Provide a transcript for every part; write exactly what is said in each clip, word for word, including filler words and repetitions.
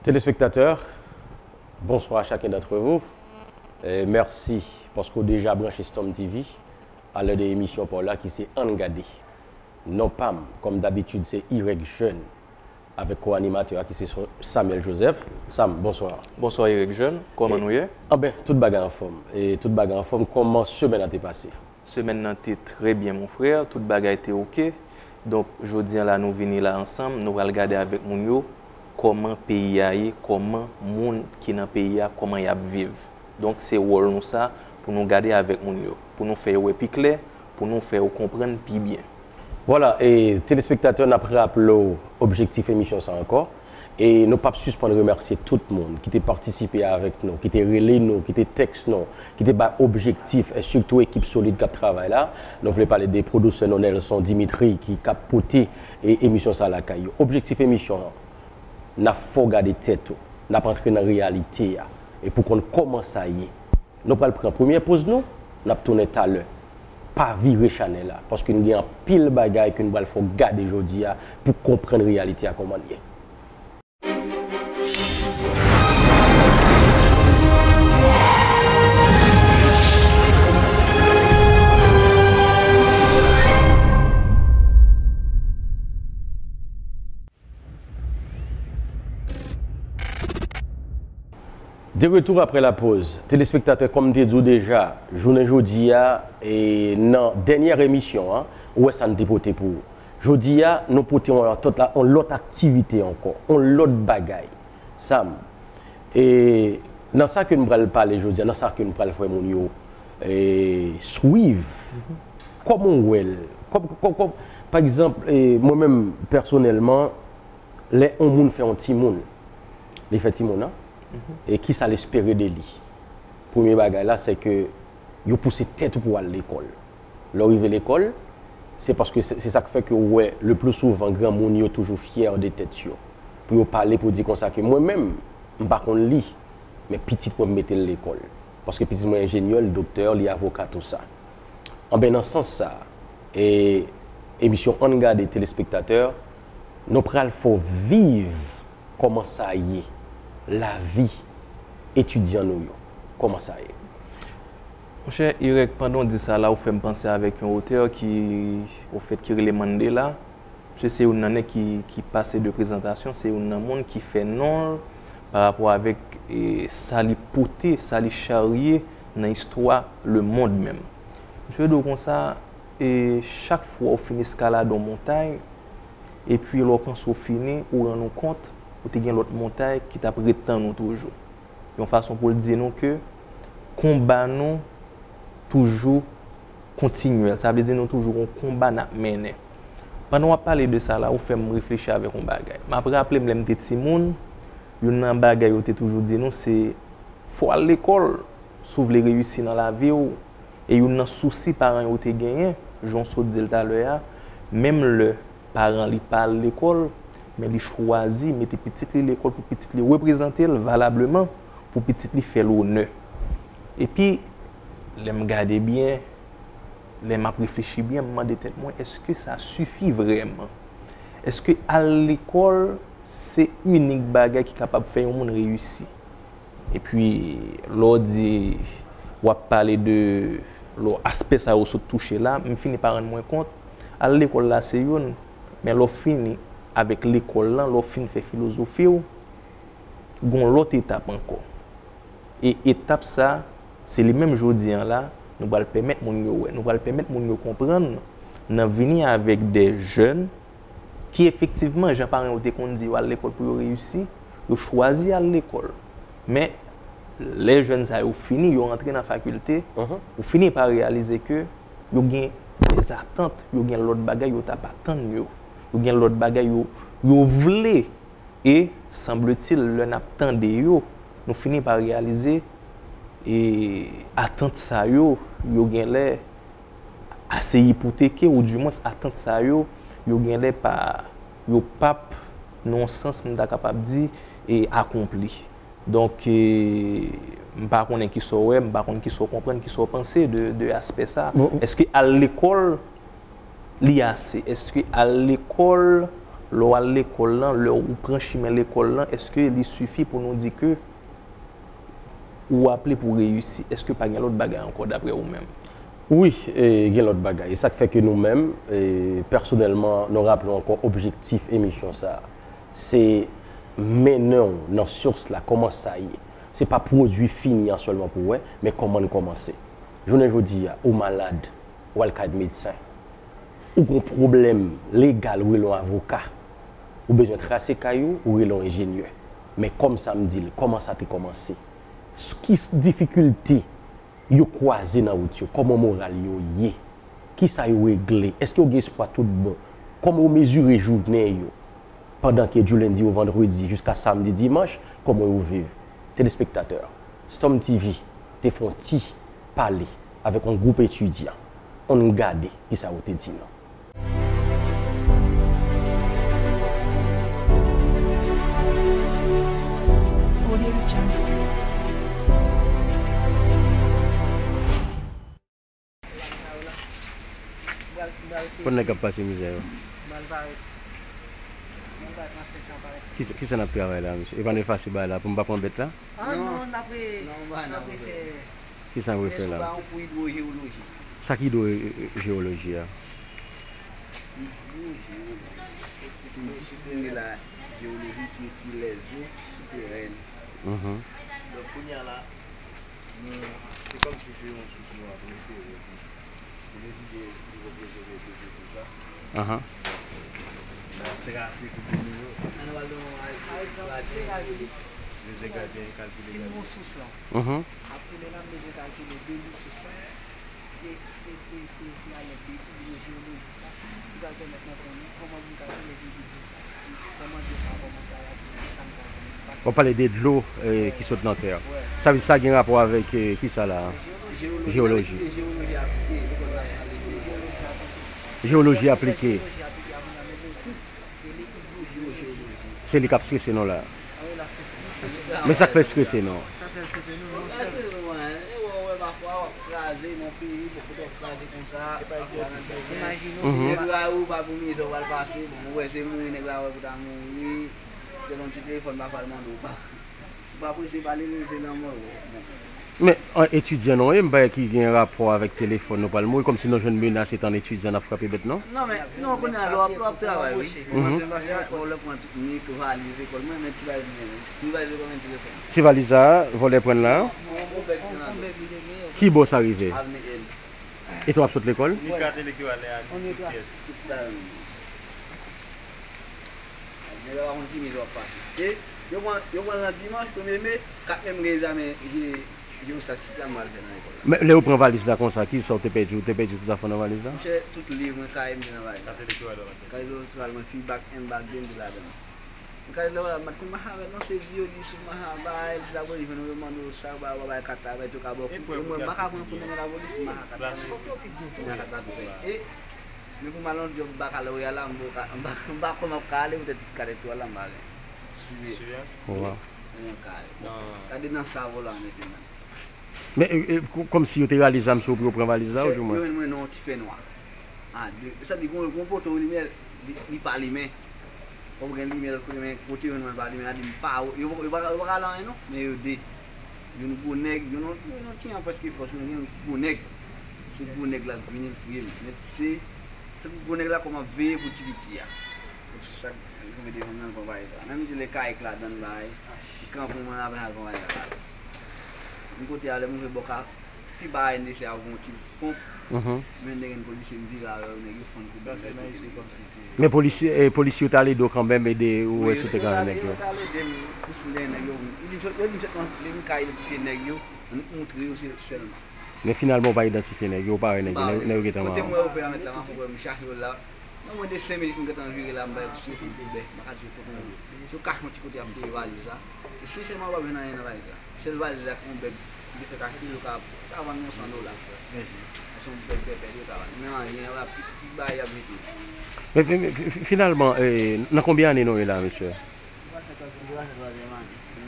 Téléspectateurs, bonsoir à chacun d'entre vous. Euh, merci parce que vous déjà branché Storm T V à l'heure de émission par là qui c'est Anne Gadé. Non pam, comme d'habitude, c'est Y Jeune avec co-animateur qui c'est Samuel Joseph. Sam, bonsoir. Bonsoir Eric Jeune, comment nous y est? Ah ben, tout bagay en forme. Et tout bagay en forme, comment semaine a été passée? Semèn nan te trè byen mon frè, tout bagay te oke. Donk jodi a la nou vini la ansanm, nou pral gade avèk moun yo kòman peyi a ye, kòman moun ki nan peyi a, kòman y ap viv. Donk se wòl nou sa pou nou gade avèk moun yo, pou nou fè yo wè pi klè, pou nou fè yo konprann pi byen. Vwala, e telespektatè, n ap raple w objektif emisyon sa ankò. E nou p ap sispann remèsye tout moun ki te patisipe avèk nou, ki te rele nou, ki te tèks nou, ki te bay objektif, e sitou ekip solid k ap travay la. Nou vle pale de pwodisè nou, Nelson Dimitri, ki k ap pote e emisyon sa lakay yo. Objektif emisyon an, n ap fè w gade tèt ou, n ap antre nan reyalite a, e pou konn kòman sa ye. Nou pral pran premyè poz nou, n ap tounen talè. Pa vire chanèl la, paske n gen anpil bagay ke n pral fè w gade jodi a pou konprann reyalite a kòman l ye. De retour après la pause. Telespektatè, kòm m te di w deja, jounen jodi a, e nan dènyè emisyon an, ou wè sa n te pote pou ou. Jodi a, nou pote yon lòt, yon lòt aktivite ankò, yon lòt bagay. Sam, e nan sa ke n pral pale jodi a, nan sa ke n pral fè moun yo e, swiv, kòman w wè l? Kòm, kòm, kòm, pa egzanp, e, mwen menm, pèsonèlman, lè yon moun fè yon timoun, li fè timoun an, e kisa l espere de li? Premye bagay la, se ke yo pouse tèt ou pou w al lekòl. Lè w rive lekòl, se paske se se sa k fè ke w wè, le plus souvent, granmoun yo toujou fyè de tèt yo. Pou yo pale, pou di konsa ke mwen menm, m pa konn li, men pitit mwen m mete l lekòl. Paske pitit mwen enjenyè, l doktè, li avoka, tou sa. Anben, nan sans sa, e, emisyon Ann Gade, telespektatè, nou pral fè w viv kòman sa ye, lavi etidyan nou yo, kòman sa ye. Monchè Irèk, pandan w di sa la, ou fè m panse avèk yon otè ki, ofèt, ki rele Mandela. Misye se youn nan nèg ki, ki pase de prezantasyon, se youn nan moun ki fè non l pa rapò avèk e, sa li pote, sa li charye nan istwa lemonn menm. Misye di w konsa, e, chak fwa w fin eskalade yon montay, epi lè w panse w fini, ou rann ou kont, ou te gen lòt montay ki t ap ret tann ou toujou. Yon fason pou l di nou ke konba nou toujou kontinyèl. Sa vle di nou toujou gon konba n ap mennen. Pandan w ap pale de sa la, ou fè m reflechi avèk yon bagay. M ap raple m lè m te timoun, youn nan bagay yo te toujou di nou se fò w al lekòl si w vle reyisi nan lavi w. E youn nan sousi paran yo te genyen, jan w sot di l talè a, menm lè paran li pa al lekòl, men li chwazi mete pitit li lekòl pou pitit li reprezante l valableman, pou pitit li fè l onè. Epi, lè m gade byen, lè m ap reflechi byen, m mande tèt mwen, èske sa sifi vrèman? Èske al lekòl se inik bagay ki kapab fè yon moun reyisi? Epi, lè w di, w ap pale de lò aspè sa yo sot touche la, m fini pa rann mwen kont, al lekòl la se youn, men lè w fini avèk lekòl lan, lè w fin fè filozofi w, gon lòt etap ankò. E etap sa, se li menm jodi an la, nou pral pèmèt moun yo wè, nou pral pèmèt moun yo konprann, nan vini avèk de jèn ki efektivman, jan paran yo te konn di yo al lekòl pou yo reyisi, yo chwazi al lekòl. Men, lè jèn sa yo fini, yo rantre nan fakilte, ou fini pa reyalize ke yo gen de zatant, yo gen lòt bagay yo t ap atann yo. Yo gen lòt bagay yo, yo vle. E, sanbletil, lè n ap tande yo, nou fini pa reyalize, e, atant sa yo, yo genlè ase ipoteke, oudimwens atant sa yo, yo genlè pa, yo p ap, nan yon sans, m ta kapab di, e, akonpli. Donk, e, m pa konnen kisa w wè, m pa konn kisa w konprann, kisa w panse de, de aspè sa. Èske al lekòl, li ase? Èske al lekòl Lè w al lekòl lan, lè w pran chimen lekòl lan, èske li sifi pou nou di ke ou aple pou reyisi? Èske pa gen lòt bagay ankò, daprè ou menm? Wi, e, gen lòt bagay. E sa k fè ke nou menm, e, pèsonèlman, nou raple w ankò objektif emisyon sa a. Se mennen w nan source la, kòman sa ye. Se pa pwodui fini an sèlman pou w wè, men kòman n kòmanse. Jounen jodi a, ou malad, ou al kay medsen. Ou gon pwoblèm legal, ou rele yon avoka. Ou bezwen trase kay ou, ou rele yon enjenyè. Men kòm sa m di l, kòman sa te kòmanse? Ki difikilte yo kwaze nan wout yo? Kòman moral yo ye? Kisa yo regle? Èske yo gen espwa tout bon? Kòman yo mezire jounen yo? Pandan ke du lundi au vendredi, jiska samdi, dimanch, kòman yo viv? Telespektatè, Storm T V te fè yon ti pale avèk yon gwoup etidyan. Ann gade kisa yo te di nou. Pou nèg k ap pase mizè yo. Kisa, kisa n ap travay la, mesye? Epa n efase bagay la pou m pa pran bèt la? Ah non, n ap re, n ap refè. Kisa n ap refè la? Sa ki idwojewoloji a? Idwojewoloji. Se pou nou la, jewoloji ki etid lèzo souterèn. Donk, kounye a la, nou, se kòmsi se yon sous nou ap refere pou, pou nou etidye nivo pwofondè de tout sa. N ap trase kote nou yo. Bezwen gade, kalkile, gade. Apre, lè n ap bezwen kalkile debit sous la, se, se, se, se, se alèd de idwojewoloji sa ki pral pèmèt nou konnen kòman pou n kalkile debit dlo sa, kòman dlo sa kòmanse al ateri, sa n pral konnen. W ap pale de dlo, eh, ki sot nan tè a. Sa vle di sa gen rapò avèk, eh, kisa la? Jewoloji. Jewoloji aplike. Se li k ap strese nou la. Men sa k fè strese nou? Sa k fè l strese nou, non sèlman. Men, an, etidyan nou ye, m pa wè ki gen rapò avèk telefòn nou pral mouri, kòmsi nou jwenn menas etan etidyan n ap frape bèt nou. Non, men, non, kounye a, lè w ap, lè w ap travay, wi. Mwen, se paske, bon, lè pran tout, ni valiz lekòl mwen, men ti valiz mwen, ti valiz lekòl mwen, telefòn. Ti valiz sa a, vòlè pran l la? Ki bò sa rive? Avni L. Etan w ap sot lekòl? Ni katelik yo ale a ni pyès. Nèg la pa konn ki miz w ap pase. E yo pran, yo pran l nan dimanch, premye me, kat me m gen egzamen je, je statistik la m pral fè nan lekòl la. Men lè yo pran valiz la konsa, kisa w te pèdi? Ou te pèdi tout zafè w nan valiz la? Monchè, tout liv mwen, kaye m te nan valiz la. Kaye elektoral mwen, fi bak en, bak de m te ladan l. M kaye lekòl la, m pa t konn mache avè l non, se vyolis ou mache avè l, si lapolis jwenn ou, yo mande w sa, yo ba, yo ba kat la, yo tou ka ba w kout, e mwen m pa ka pran kout nan men lapolis, m mache ak kat la. M mache ak kat la tou fèt. E Men pou m al nan djòb bakaloreya la, m pa, m pa, m pa kwè m ap ka ale poutèt kat elektoral la m pa gen. Siveyans? Siveyans? Wi. Mwen ka ale. Gade nan sa vòlò a mete m nan. Men, e, e, kò-, kòmsi yo te rale zam sou ou pou yo pran valiz la, oudimwen? Yo jwenn mwen nan yon ti fènwa. A de. Sa di, gon, gon poto limyè, li, li pa limen. Kòm gen limyè lòt kote, men kote yo jwenn mwen pa limen, sa di m pa, yo, yo pa, yo pa ka rale anyen non, men yo de. Youn gwo nèg, youn, youn, youn ti an prèske fòs, men gen gwo nèg. Se gwo nèg la k vini l touye m. Men se, se gwo nèg la kòman veye pou ti piti a. Donk se sa k rive devan m nan konpayi sa. Menm si lè kayik ladan l bay, li kanpe mwen apre al konpayi sa. M kote a lè m rive bò ka, ti bagay nesesè a gon ti ponp. Men nèg gen polisye m vire avè yo, nèg yo fann koube m. Men polisye, e, polisye yo t al ede w kanmenm, ede ou wè si w te ka jwenn nèg yo? Yo t al ede m, pouse m dèyè nèg yo. Yo di m sot, yo di m sot nan, li m ka idantifye nèg yo, annik moutre yo se sèlman. Men finalman ou pa idantifye nèg yo, ou pa wè nèg yo, nèg yo gentan mò. Kote m wè yo fè a mèt la, m ap wè m chache yo la. Nan mwens de senk minit m gentan vire la, m bay pouse yo pou m koube, m pa ka di yo kote m ye. Yo kache yon ti kote y ap dèyè valiz la. E sensèman ou p ap jwenn anyen nan valiz la. Sèl valiz la k yon bèg, li te fèk achte, yo ka, ka vann yon san dola. Mèsi. Se yon bèg pèpè, yo ka vann. Men anyen, w ap, tout bagay y ap jete. Men, men, men, fi-, finalman, eh, nan konbyen ane nou ye la, mesye?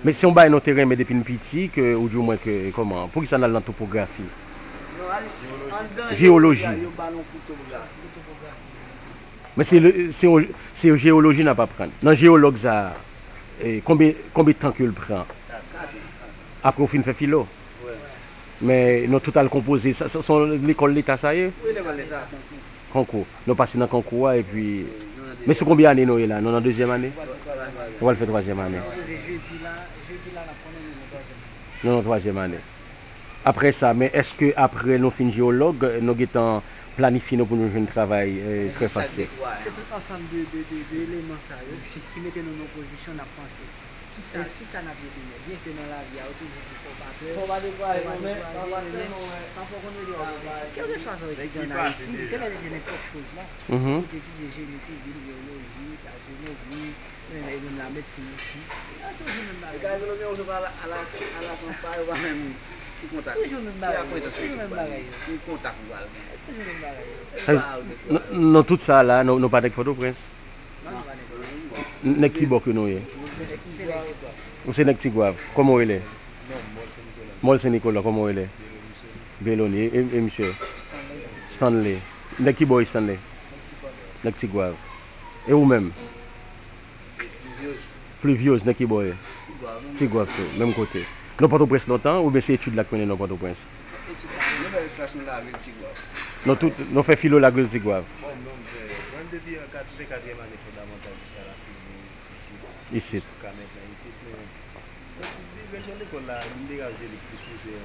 Mwen se yon bagay nou te renmen depi n piti, ke, oudimwen ke, kòman, poukisa n al nan topografi? Jewoloji. Yo ba nou kou topografi. Men se, se, se jewoloji n ap aprann. Nan jewològ sa a, e, konbyen, konbyen tan ke l pran? Apre w fin fè filo. Men nou tout al konpoze, sa, sa, se yon lekòl leta sa ye? Konkou. Nou pase nan konkou a, epi, men sou konbyen ane nou ye la? Nou nan dezyèm ane? Nou pral fè twazyèm ane. Nou nan twazyèm ane. Apre sa, men èske apre nou fin jewològ, nou gentan planifye nou pou nou jwenn travay, e, trè fasil? Se tout ansanm de, de, de, de eleman sa yo ki mete nou nan pozisyon n ap panse. Kisa, kisa n ap rete nèt? Byen, se nan lavi a, yo toujou di fò pa pè, fò pa dekouraje, men pa fò konn rete wè. Kèlkeswa sa w etidye ann Ayiti, se lè w etidye nenpòt choz la, ou te etidye jeni sivil, jewoloji, astwonomi, e menm lamedsin osi. Toujou menm bagay. Toujou menm bagay yo. Toujou menm bagay yo. Toujou menm bagay yo. Nan, nan tout sa la, nou, nou pa nèg Pòtoprens? Nèg ki bò ke nou ye? Ou se nèg Tigwav. Kòman w rele? Mòl Sen Nikola, kòman w rele? Beloni. E, e misye? Stanley. Nèg ki bò w ye, Stanley? Nèg Tigwav. E ou menm? Pluviose, nèg ki bò w ye? Tigwav tou, menm kote. Nou Pòtoprens lontan, oubyen se etid la k mennen nou Pòtoprens? Etid la. Nou fè espas nou lavil Tigwav. Nou tout, nou fè filo lavil Tigwav. Bon, mwen, mwen depi an kat, se katriyèm ane fondamantal jiska la fini isit. Isit. Jiska mentnan isit, men, men, men lekòl la, m degaje li plis pou se, e,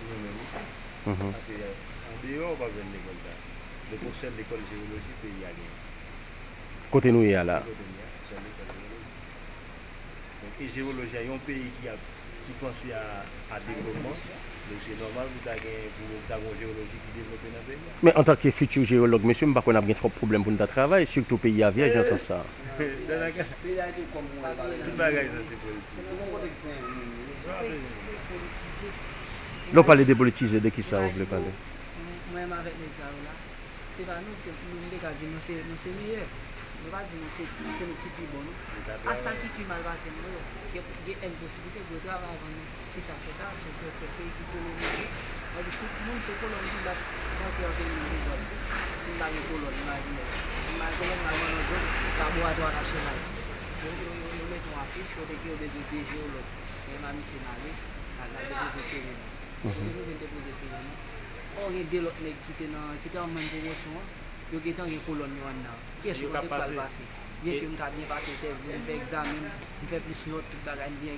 nou menm isit. Paske an deyò, ou p ap jwenn lekòl sa. Donk, yon sèl lekòl jewoloji peyi a genyen. Kote nou ye a la? Kote nou ye a, sèl lekòl jewoloji. Donk, e jewoloji a, yon peyi ki ap, ki panse a, a devlopman, donk se nòmal pou ta gen, pou ta gen yon jewoloji ki devlope nan peyi a. Men antanke fiti jewològ, mesye, m pa kwè n ap gen twòp pwoblèm pou n ta travay, sitou peyi a vyèj nan sans sa. Tout bagay sa se politik. Lè w pale de politize, de ki sa w vle pale? Mwen menm avèk nèg sa yo la. Se pa nou, se, nou, m te ka di nou se, nou se meyè. Nou pa di nou se, se nou ki pi bon, non. A sa ki pi mal pase nou yo, gen, gen èn posiblite pou yo travay avan nou. Se sa k fè sa, se, se, se peyi ki kolonize. Anpi tout moun se kolòn ki bat, rantre an peyi nou, nou bat. Si m pa gen kolòn, imajine w. Si m pa gen kolòn, m al vann yon djòb, laboratwa nasyonal. Yo, yo, yo, yo mete yon afich kote ke yo bezwen de jewològ. Men m a misye m ale, al, al depoze seve m. Kote nou vin depoze seve nou? Ò, gen de lòt nèg ki te nan, ki te an menm pwomosyon an, yo gentan gen kolòn yo anndan. Kiyès ou panse k pral pase? Byen ke m ka byen pase entèvyou, m fè egzamen m, m fè plis nòt, tout bagay m byen.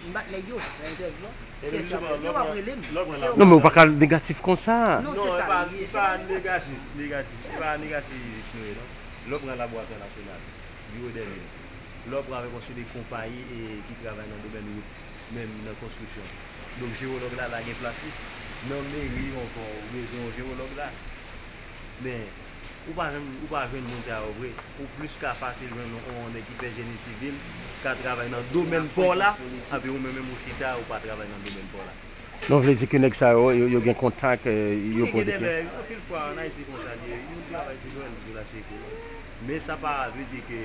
M bat nèg yo nan entèvyou an. Kiyès yo ap rele? Yo p ap rele m. Non, men ou pa ka negatif konsa. Non, se sa li ye. Se pa negatif, negatif. Se pa negativis nou ye, non. Lè w pran laboratwa nasyonal, biwo dè min, lè w pran avèk yon seri de konpayi, e, ki travay nan domèn wout, menm nan konstriksyon. Donk, jewològ la, la gen plas li. Nan meri ankò, ou bezwen yon jewològ la. Men, ou pa jwenn, ou pa jwenn moun sa yo vre. Ou plis ka fasil jwenn yon, yon nèg ki fè jeni sivil, ka travay nan domèn pò la, anpi ou menm, menm ou chita, ou pa travay nan domèn pò la. Non, vle di ke nèg sa yo, yo, yo gen kontak, e, yo pwodike. Gen de lè, anpil fwa, ann Ayiti konsa li ye, yon travay se jwenn pou l achte kou. Men sa pa vle di ke,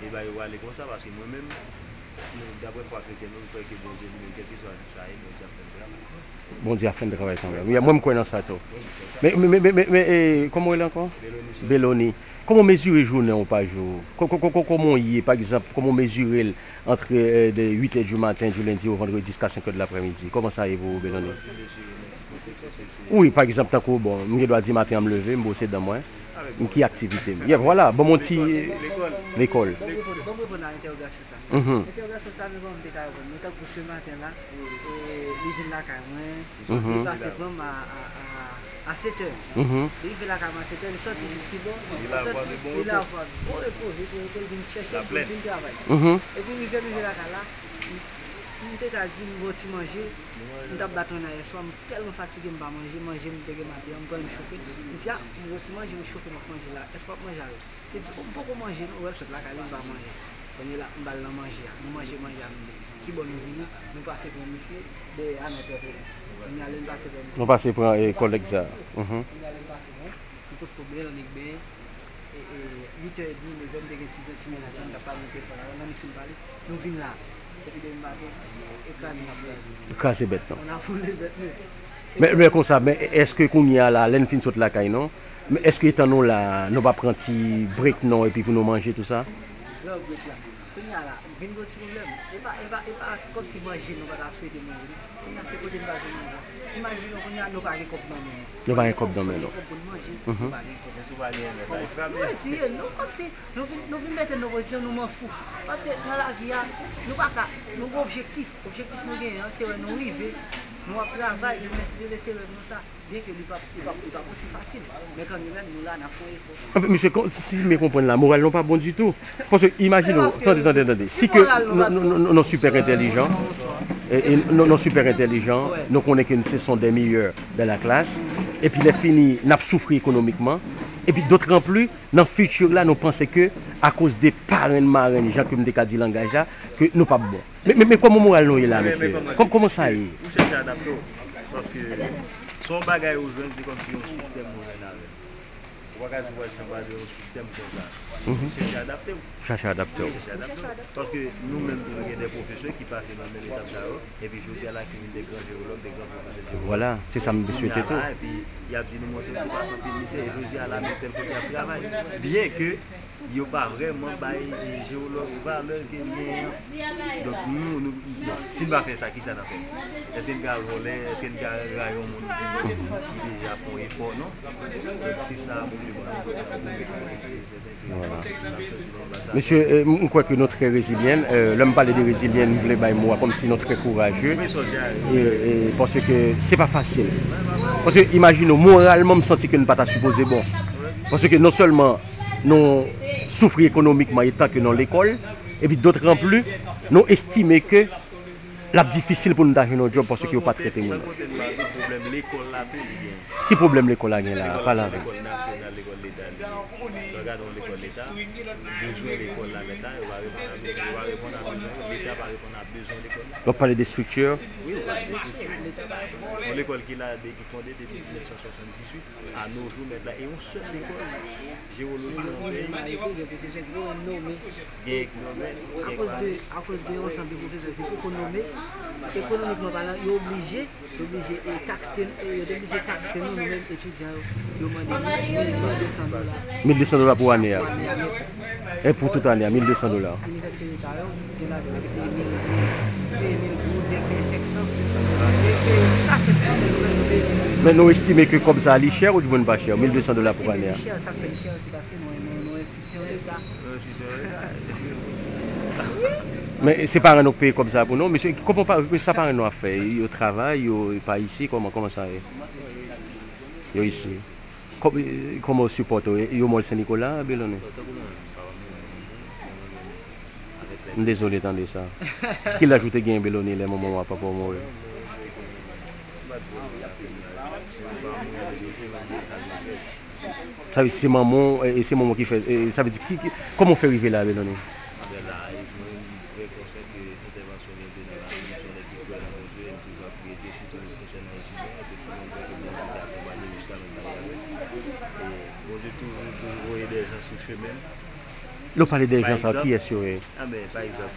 e, ba yo ale konsa, paske mwen menm, men, daprè fwa kretyen mwen, m kwè ke Bondye li menm, kèlkeswa sa ye, Bondye ap fè l travay. Bondye ap fè l travay kanmenm. Wi, mwen, m kwè nan sa tou. Men, men, men, men, men, e, kòman w rele ankò? Beloni. Kòman w mezire jounen w pa jou? Kò-, kò-, kò-, kò-, kòman w ye, pa egzanp, kòman w mezire l antre, e, de uit è di maten, di lendi o vandredi, jiska senk è de laprèmidi? Kòman sa ye pou ou, Beloni? Wi, pa egzanp, tankou, bon, m gen dwa di maten an m leve, m bwose dan mwen, m ki aktivite m. Yeah, vwala, ban m yon ti lekòl. Ban m reponn a entèwogasyon sa. Entèwogasyon sa, nou ban m te ka reponn. Men tankou se maten la, e, li vin lakay mwen, li pase pran m a, a, a, a sèt è. Li rive lakay mwen a sèt è, li sòti jis pi bon, li lavwa de bon repo, li repo, li vin chèche m pou l vin travay. Epi rive, rive lakay la, m, m te ka di m gon ti manje, m t ap bat yon ayè swa, m tèlman fatige m pa manje, manje m te gen maten an, m pran l m chofe. M di a, m gon ti manje, m chofe m ap manje la, èske w ap manje avè m? Li di, o, m poko manje non, ou wè l sot lakay li, m pa manje. Kounye la, m ba l nan manje a. Nou manje manje a, nou di, ki bò nou vini, nou pase pran misye, dèyè a nan Pòtoprens. Kounye a, lè n pase pran misye. Nou pase pran, e, kòlèg sa. Kounye a, lè n pase pran, nou pote pwoblèm, nèg benyen, e, e, uit è edmi, nèg yo, m te gen ti, ti mennaj la, m t ap pale nan telefòn la, nan misye m pale, nou vin la. Epi depi maten, e kraze n ap kraze. Kraze bèt, non. On a foule bèt, non. Men, men konsa, men èske kounye a la, lè n fin sot lakay nou, men èske etan nou la, nou pa pran ti break non, epi pou nou manje tou sa? Lè w break la, kounye a la, vin gen yon ti pwoblèm. E pa, e pa, e pa kòmsi manje nou pa ta swete manje. Kounye a, se kote n pral jwenn manje. Imajine w, kounye a, nou pa gen kòb nan men nou. Nou pa gen kòb nan men nou. Kòb pou n manje, mhm, nou pa gen kòb. Sitou pa gen mèt la, e frape. Wi, tiye nou, kòmsi nou vin, nou vin mete n nan pozisyon nou manfou. Paske nan lavi a, nou pa ka, nou gen objektif. Objektif nou genyen an, se wè nou rive, nou ap travay, nou mèt rele se rèv nou sa. Byenke li p ap, li p ap, li p ap osi fasil, men kanmenm, nou la, n ap fè yon efò. Anfen, mesye, kon- si m byen konprann la, moral nou pa bon ditou. Paske, imajine w, tande, tande, tande. Si ke nou, nou, nou, nou super entèlijan, e, e nou, nou super entèlijan, nou konnen ke se sont des meilleurs dans la classe, epi lè fini, n ap soufri ekonomikman, epi dotranplis, nan fitir la, nou panse ke akoz de parenn marenn, jan ke m te ka di langaj la, ke nou p ap bon. Men, men, men kòman moral nou ye la, mesye? Kòm, kòman sa ye? Ou chèche adapte w. Paske se yon bagay ou jwenn, se kòmsi yon sistèm ou jwenn avè l. Ou pa ka di w pral chanpaze yon sistèm konsa. Mhm. Chèche adapte w. Chèche adapte w. Chèche adapte w. Paske nou menm tou, nou gen de pwofesè ki pase nan menm etap sa yo, epi jodi a la ki vin de gran jewològ, de gran pwofesè jewològ. Vwala, se sa m swete tou. Kounye a la, epi y ap di nou montre nou pase anpil misè, e jodi a la, men tèl kote y ap travay. Byenke yo pa vrèman bay jewològ valè ke l genyen an. Donk, nou, nou, bon, si n pa fè sa, kisa n ap fè? Èske n ka vòlè? Èske n ka rayi yon moun ki, ki deja fè yon efò? Non. Donk, se sa, Bondye ban nou. Vwala. Mesye, e, m, m kwè ke nou trè rezilyen. E, lè m pale de rezilyen, m vle bay mo a kòmsi nou trè kouraje. E, e, paske se pa fasil. Paske, imajine w, moralman, m santi ke n pa ta sipoze bon. Paske non sèlman nou soufri ekonomikman etan ke nou lekòl, epi dotranplis, nou estime ke l ap difisil pou nou ta jwenn yon djòb paske yo pa trete moun. Sèl kote m pa di pwoblèm lekòl la tou li gen. Ki pwoblèm lekòl la gen la? Pale avè m. Lekòl nasyonal, lekòl leta li ye. Lè w gade yon lekòl leta, bezwen lekòl la mèt la, yo pa reponn a, yo pa reponn a bezwen yo, leta pa reponn a bezwen lekòl la. W ap pale de estrikti? Wi, w pale de estrikti. Yon lekòl ki la, de, ki fonde depi mil nèf san swasanndizwit, a no jou, mèt la, e yon sèl lekòl, jewoloji nan peyi. Gen ki nonmen, gen ki pa nonmen. Akoz de, akoz de yon ansanm de pwofesè ki poko nonmen, ekonomikman palan, yo oblije, yo oblije, e, takse, e, yo te oblije takse nou, nou menm etidyan yo, yo mande nou mil de san dola. Mil de san dola pou ane a. Pou ane a nèt. E pou tout ane a, mil de san dola. Inivèsite leta yo, gen ladan yo ki peye mil, ki peye mil goud, gen ki peye senk san, senk san dola. E, e, sa se pwoblèm nou, nou peye mil. Men nou estime ke kòb sa a li chè ou dimoun pa chè, mil de san dola pou ane a? Li chè, sa k fè li chè, se paske nou, nou, nou enstitisyon leta. Men se paran nou k peye kòb sa pou nou? Mesye, kòman pa, sa paran nou ap fè? Yo travay, yo pa isi, kòman, kòman sa ye? Yo isi. Kò-, kòman yo sipòte w? Yo mò l Sen Nikola, Belonnen? M dezole tande sa. Ki laj ou te genyen, Belonnen, lè manman w ak papa w mouri? Sa vle di se manman w, e, e se manman w ki fè, e, sa vle di ki, ki, kòman w fè rive la, Belonnen? Mwen la, e mwen, m trè konsyan ke entèvansyon mwen te nan lavi, m se yon nèg ki kwè nan Bondye, e m toujou ap priye Dye, sitou konsènan etidyan, efektivman, m kwè ke Bondye te akonpanye m jiska m rive la. E Bondye toujou, toujou voye dè jan sou chemen m. Lè w pale dè jan sa yo, kiyès yo ye? A, men, pa egzanp,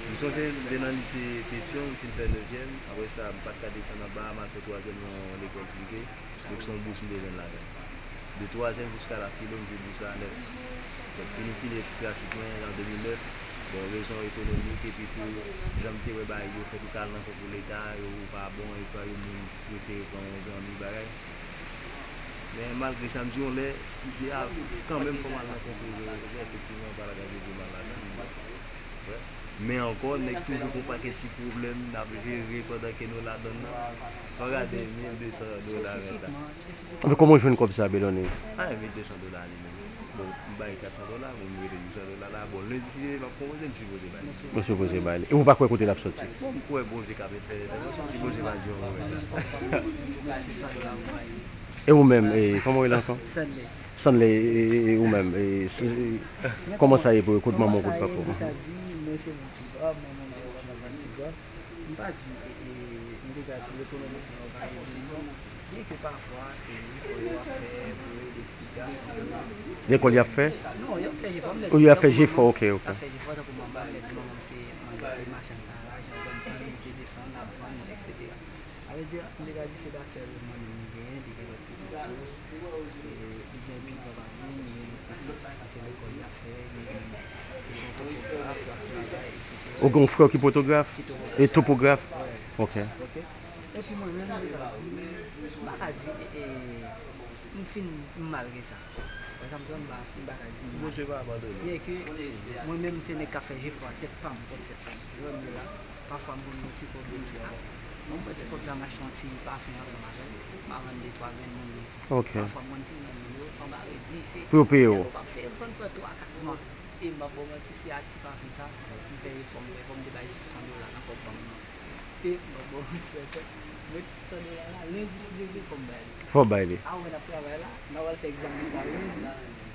m sonje m te nan lise Petyon, m fin fè nevyèm, apre sa, m pa t ka desann anba a, m al fè twazyèm nan yon lekòl prive. Donk, se yon bous m te jwenn ladan l. De twazyèm jiska la filo, m jwenn bous la nèf. Donk, fini fini etid klasik mwen an de mil nèf. Bon, rezon ekonomik, epi tou, jan m te wè bagay yo fèt, ou ka al nan konkou leta, yo, ou pa bon, epi yo moun prefere pran yon zanmi, bagay. Men malgre sa, m di yon lè, m di, a, kanmenm, fò m al nan konkou yo, efektivman, pa lage m mal ladan l. Men ankò, nèg toujou gon pakèt ti pwoblèm n ap jere pandan ke nou ladann nan. Fò gade mil de san dola renta. Men kòman w jwenn kòb sa, Belonnen? A, mil de san dola li menm. Bon, m bay kat san dola, bon, m rete uit san dola la. Bon, lendi, si Bondye m ap konpoze, m sipoze bay. Ou sipoze bay li. E ou pa kwè kote l ap soti? Bon, m kwè Bondye k ap fè entèvansyon, si Bondye pa di yon mo renta. E ou menm, e, kòman w rele ankò? Stanley. Stanley, e, e, e ou menm, e, se, e, kòman sa ye pou yo, kot manman w, kot papa w? Mwen se moun Tigwav, manman m se moun Tigwav. M pa di, e, e, m deja di ekonomikman yo pa ede m non. Byenke pafwa, e, jefò yo ap fè pou yo ede ti gason yo. Lekòl y ap fè? Non, y ap fè jefò, m mèt. Ou y ap fè jefò, ok, ok. Y ap fè jefò, tankou manman m, mèt manman m se, e, machann nan lari, jan w wè m pale, monte desann, l ap vann, etsetera. Sa vle di, m te ka di se pa sèl manmi m li genyen, li gen lòt pitit tou. E, li gen pitit papa m, li gen pitit antre lekòl y ap fè, li gen pitit fotograf, y ap travay, etsetera. Ou gen yon frè ki fotograf? Ki topograf. E topograf? Wi. Ok. Ok. Epi mwen menm, m te ka di, m pa ka di, e, e, m fin mal ke sa. Wè sa m di w, m pa, m pa ka di m mal. Bondye pa abandone. Byenke mwen menm se nèg k ap fè jefò a tèt pa m, kont tèt pa m. Lè m ye la, pafwa m konn gen ti pwoblèm, m di, a, bon, m pran ti pòv la, m achte yon ti pafen ansanm avè l, m a vann de twa grenn moun yo. Ok. Pafwa m konn fini vann moun yo, anba redi, se pou yo peye w. Yo p ap peye m, fann pran twa, kat mwa. E m p ap ba w manti, se ak ti pafen sa, m fè efò, m fè efò, m te bay san dola nan kòb pa m nan. E m ap ba w manti ankò, mwen san dola la, lendi Bondye vle, fò m bay li. Fò w bay li. A, wè, n ap travay la, n a pral fè egzamen sa lendi.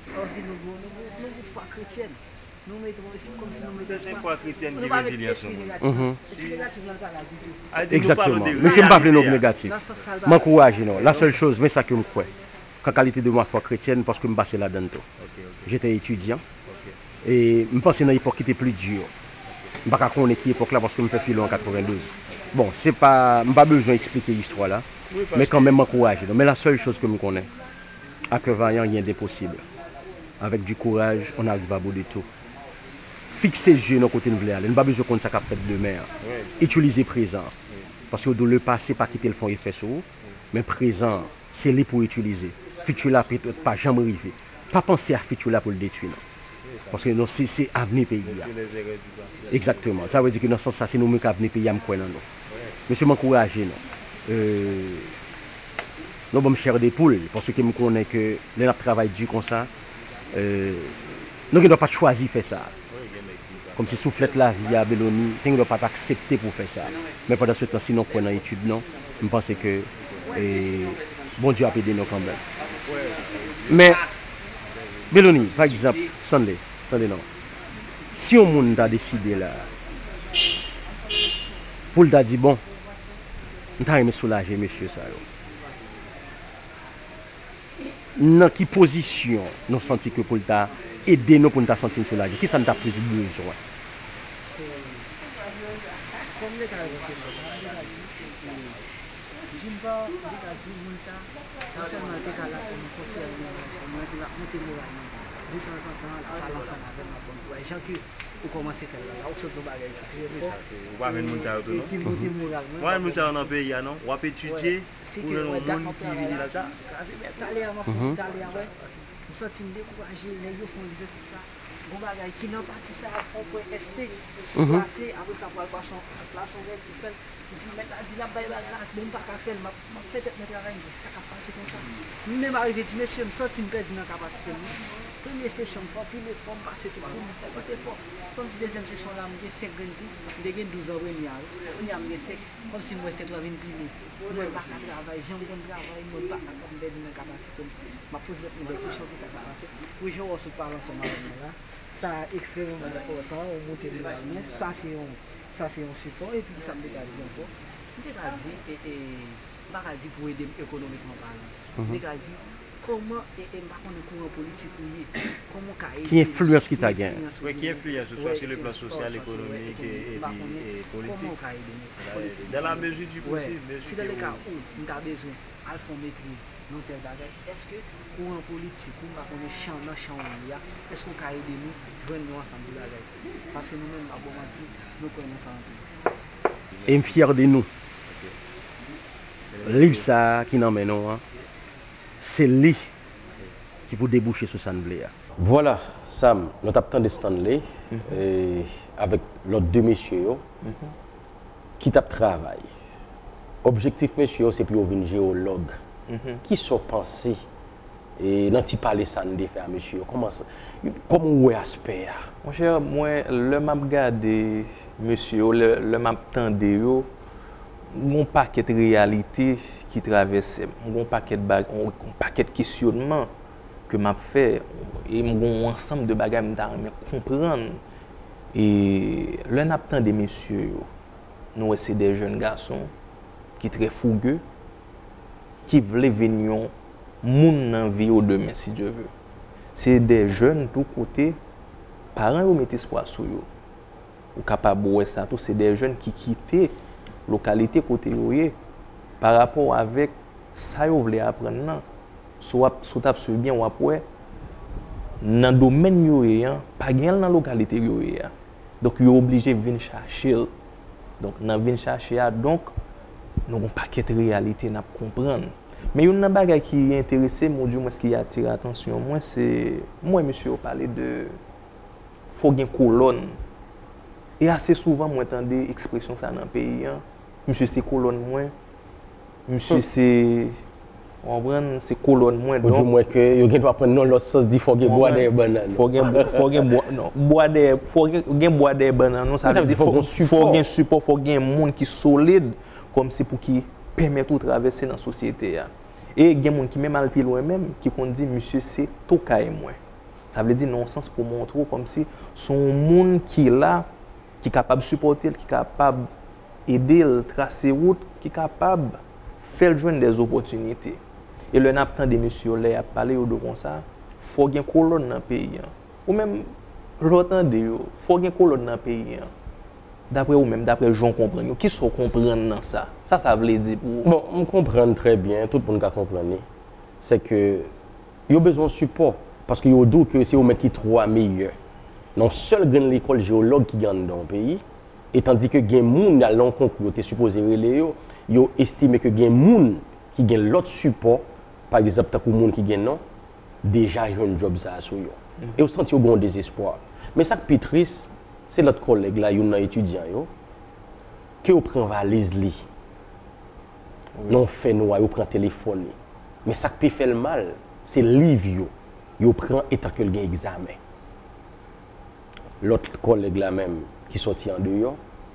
Sa vle di nou gon, nou gon, nou gon fwa kretyèn. Nou mete, se kòmsi nou mete fwa. Se fwa kretyèn ki rezilyan sou moun. Mhm. Espri negatif la pa la ditou. Egzakteman. Mesye, m pa vle nou negatif. M ankouraje nou. La sèl choz, men sa ke m kwè. Kan kalite de ma foi chrétienne, paske m pase ladann tou. Ok, ok. J'étais étudiant. Ok. E m panse nan epòk ki te pli di. M pa ka konnen ki epòk la, paske m fè filo an katrevendouz. Bon, se pa, m pa bezwen eksplike istwa la, men kanmenm m ankouraje nou. Men la sèl choz ke m konnen, à cœur vaillant, rien d'impossible. Avec du courage, on arrive à bout de tout. Fikse zye nou kote n vle ale. Nou pa bezwen konn sa k ap fèt demen an. Itilize prezan an. Paske yo di w le pase pa kite l fè yon efè sou ou, men prezan an, se li pou w itilize. Fiti la petèt pa janm rive. Pa panse a fiti la pou l detwi nou. Paske non, se, se avni peyi a. Egzakteman. Sa vle di ke nan sans sa, se nou menm k avni peyi a, m kwè nan nou. Mesye, m ankouraje nou. E, nou ban m chè de poul, paske m konnen ke lè n ap travay di konsa, e, nou gendwa pa t chwazi fè sa. Kòmsi souflèt lavi a, Belony, te gendwa pa t aksepte pou w fè sa. Men pandan se tan, si nou kwè nan etid nou, m panse ke, e, Bondye ap ede nou kanmenm. Men, Belony, pa egzanp, Stanley, tande non. Si yon moun ta deside la, pou l ta di, bon, m ta renmen soulaje mesye sa yo. Nan ki pozisyon nou santi ke pou l ta ede nou pou n ta santi n soulaje? Kisa n ta plis bezwen? Kòm leta yo, d'une part, leta di moun sa, non sèlman l te ka la kòm konsèy, mwen te la monte moral mwen. Detanzantan, l ap pale ansanm avè m, l ap ban m kouraj. Jan ke ou kòmanse fè l la, la, ou sot yon bagay ki trè fò. Ou pa jwenn moun sa yo tou, non? E ki monte moral mwen. Ou pa jwenn moun sa yo nan peyi a, non? W ap etidye, ou jwenn yon moun ki vini la, sa. Kraze bèt talè a, m ap fè talè a, wè. M santi m dekouraje, nèg yo fè yon egzèsis la. Gon bagay ki nan pati sa a, fè yon pwen S T, plase, apre sa pral pase yon, plase yon vèti, fè l. Epi mèt la di l ap bay bagay la, bon, m pa ka fè l, m ap, m ap fè tèt mwen travay, men sa k ap pase konsa. M menm arive di, mesye, m santi m pèdi nan kapasite m nan. Premye sesyon, m fè anpil efò, m pase tout, m fè tout efò. Kòmsi dezyèm sesyon la, m gen senk grenn di, m te gen douz an premye a, wi. Kounye a m gen senk, kòmsi m wè senk lan vin pi lou. M wè m pa ka travay, jan m konn travay, m wè m pa ka, m pèdi nan kapasite m. M ap poze tèt mwen de kesyon, kisa k ap pase. Wi, jan w wè w sot pale ansanm avè mwen la, sa ekstrèmeman enpòtan, ou monte moral mwen, sa se yon, sa se yon sipò, epi kisa m te ka di ankò? M te ka di, e, e, m pa ka di pou ede m ekonomikman palan. M te ka di, kòman, e, e, m pa konnen kouran politik ou ye, kòman w ka ede m? Ki enfliyans ki ta gen? Ki enfliyans ou ye? Wi, ki enfliyans ou, swa sou le plan sosyal, ekonomik, e, epi, e, politik. Kòman w ka ede m ekonomikman? Dans la mesure du possible, mesure ke ou. Si dans le cas où m ta bezwen al fè yon metriz nan tèl bagay, èske kouran politik ou, m pa konnen chan, nan chan ou ye a, èske w ka ede nou jwenn yon ansanm de bagay? Paske nou menm, m pa ba w manti, nou kwè nan sa anpil. E m fyè de nou. Liv sa a ki nan men nou an, se li ki pou debouche sou sa n vle a. Vwala, Sam, nou t ap tande Stanley, e, avèk lòt de mesye yo, ki t ap travay. Objektif mesye yo, se pou yo vin jewològ. Kisa w panse, e, nan ti pale sa n te fè a mesye yo? Kòman sa, kòman w wè aspè a? Monchè, mwen, lè m ap gade mesye yo, lè, lè m ap tande yo, gon pakèt reyalite ki travèse m. Gon pakèt ba-, gon, gon pakèt kesyònman ke m ap fè, e m gon yon ansanm de bagay m ta renmen konprann. E lè n ap tande mesye yo, nou wè se de jèn gason ki trè fouge, ki vle vin yon moun nan vi yo demen, si Dye vle. Se de jèn tou kote paran yo met espwa sou yo. Ou kapab wè sa tou, se de jèn ki kite lokalite kote yo ye, pa rapò avèk sa yo vle aprann nan. Si w ap, si w t ap swiv byen, w ap wè, nan domèn yo ye an, pa gen l nan lokalite yo ye a. Donk, yo oblije vin chache l. Donk, nan vin chache a, donk, nou gen yon pakèt reyalite n ap konprann. Men youn nan bagay ki enterese m, oudimwens ki atire atansyon mwen, se, m wè mesye yo pale de fò gen kolòn. E ase souvan mwen tande ekspresyon sa nan peyi an, misye se kolòn mwen, misye se, w konprann, se kolòn mwen, donk. Ou di mwen ke yo gen dwa pran nan lòt sans, di fò gen bwa dèyè bannann. Fò gen, fò gen bwa, non, bwa dèyè, fò gen, gen bwa dèyè bannann, non, sa vle di fò, fò gen sipò, fò gen moun ki solid, kòmsi pou ki pèmèt ou travèse nan sosyete a. E gen moun ki menm al pi lwen menm, ki konn di misye se tokay mwen. Sa vle di nan yon sans pou montre w kòmsi se yon moun ki la, ki kapab sipòte l, ki kapab ede l trase wout, ki kapab fè l jwenn dè opòtinite. E lè n ap tande mesye yo, lè y ap pale, yo di w konsa, fò gen kolòn nan peyi an. Ou menm, lè w tande yo, fò gen kolòn nan peyi an. Daprè ou menm, daprè jan w konprann yo, kisa w konprann nan sa? Sa sa vle di pou ou? Bon, m konprann trè byen, tout moun ka konprann li. Se ke yo bezwen sipò, paske yo di w ke se yo menm ki twa meyè nan yon sèl grenn lekòl jewològ ki gen anndan yon peyi, e tandi ke gen moun y al nan yon konkou yo te sipoze rele yo, yo estime ke gen moun ki gen lòt sipò, pa egzanp, tankou moun ki gen non, deja jwenn djòb sa a sou yo. E yo santi yo gen yon dezespwa. Men sa k pi tris, se lòt kòlèg la, youn nan etidyan yo, ke yo pran valiz li. Nan yon fènwa, yo pran telefòn li. Men sa k pi fè l mal, se liv yo. Yo pran etan ke l gen egzamen. Lòt kòlèg la menm, ki sòti andeyò,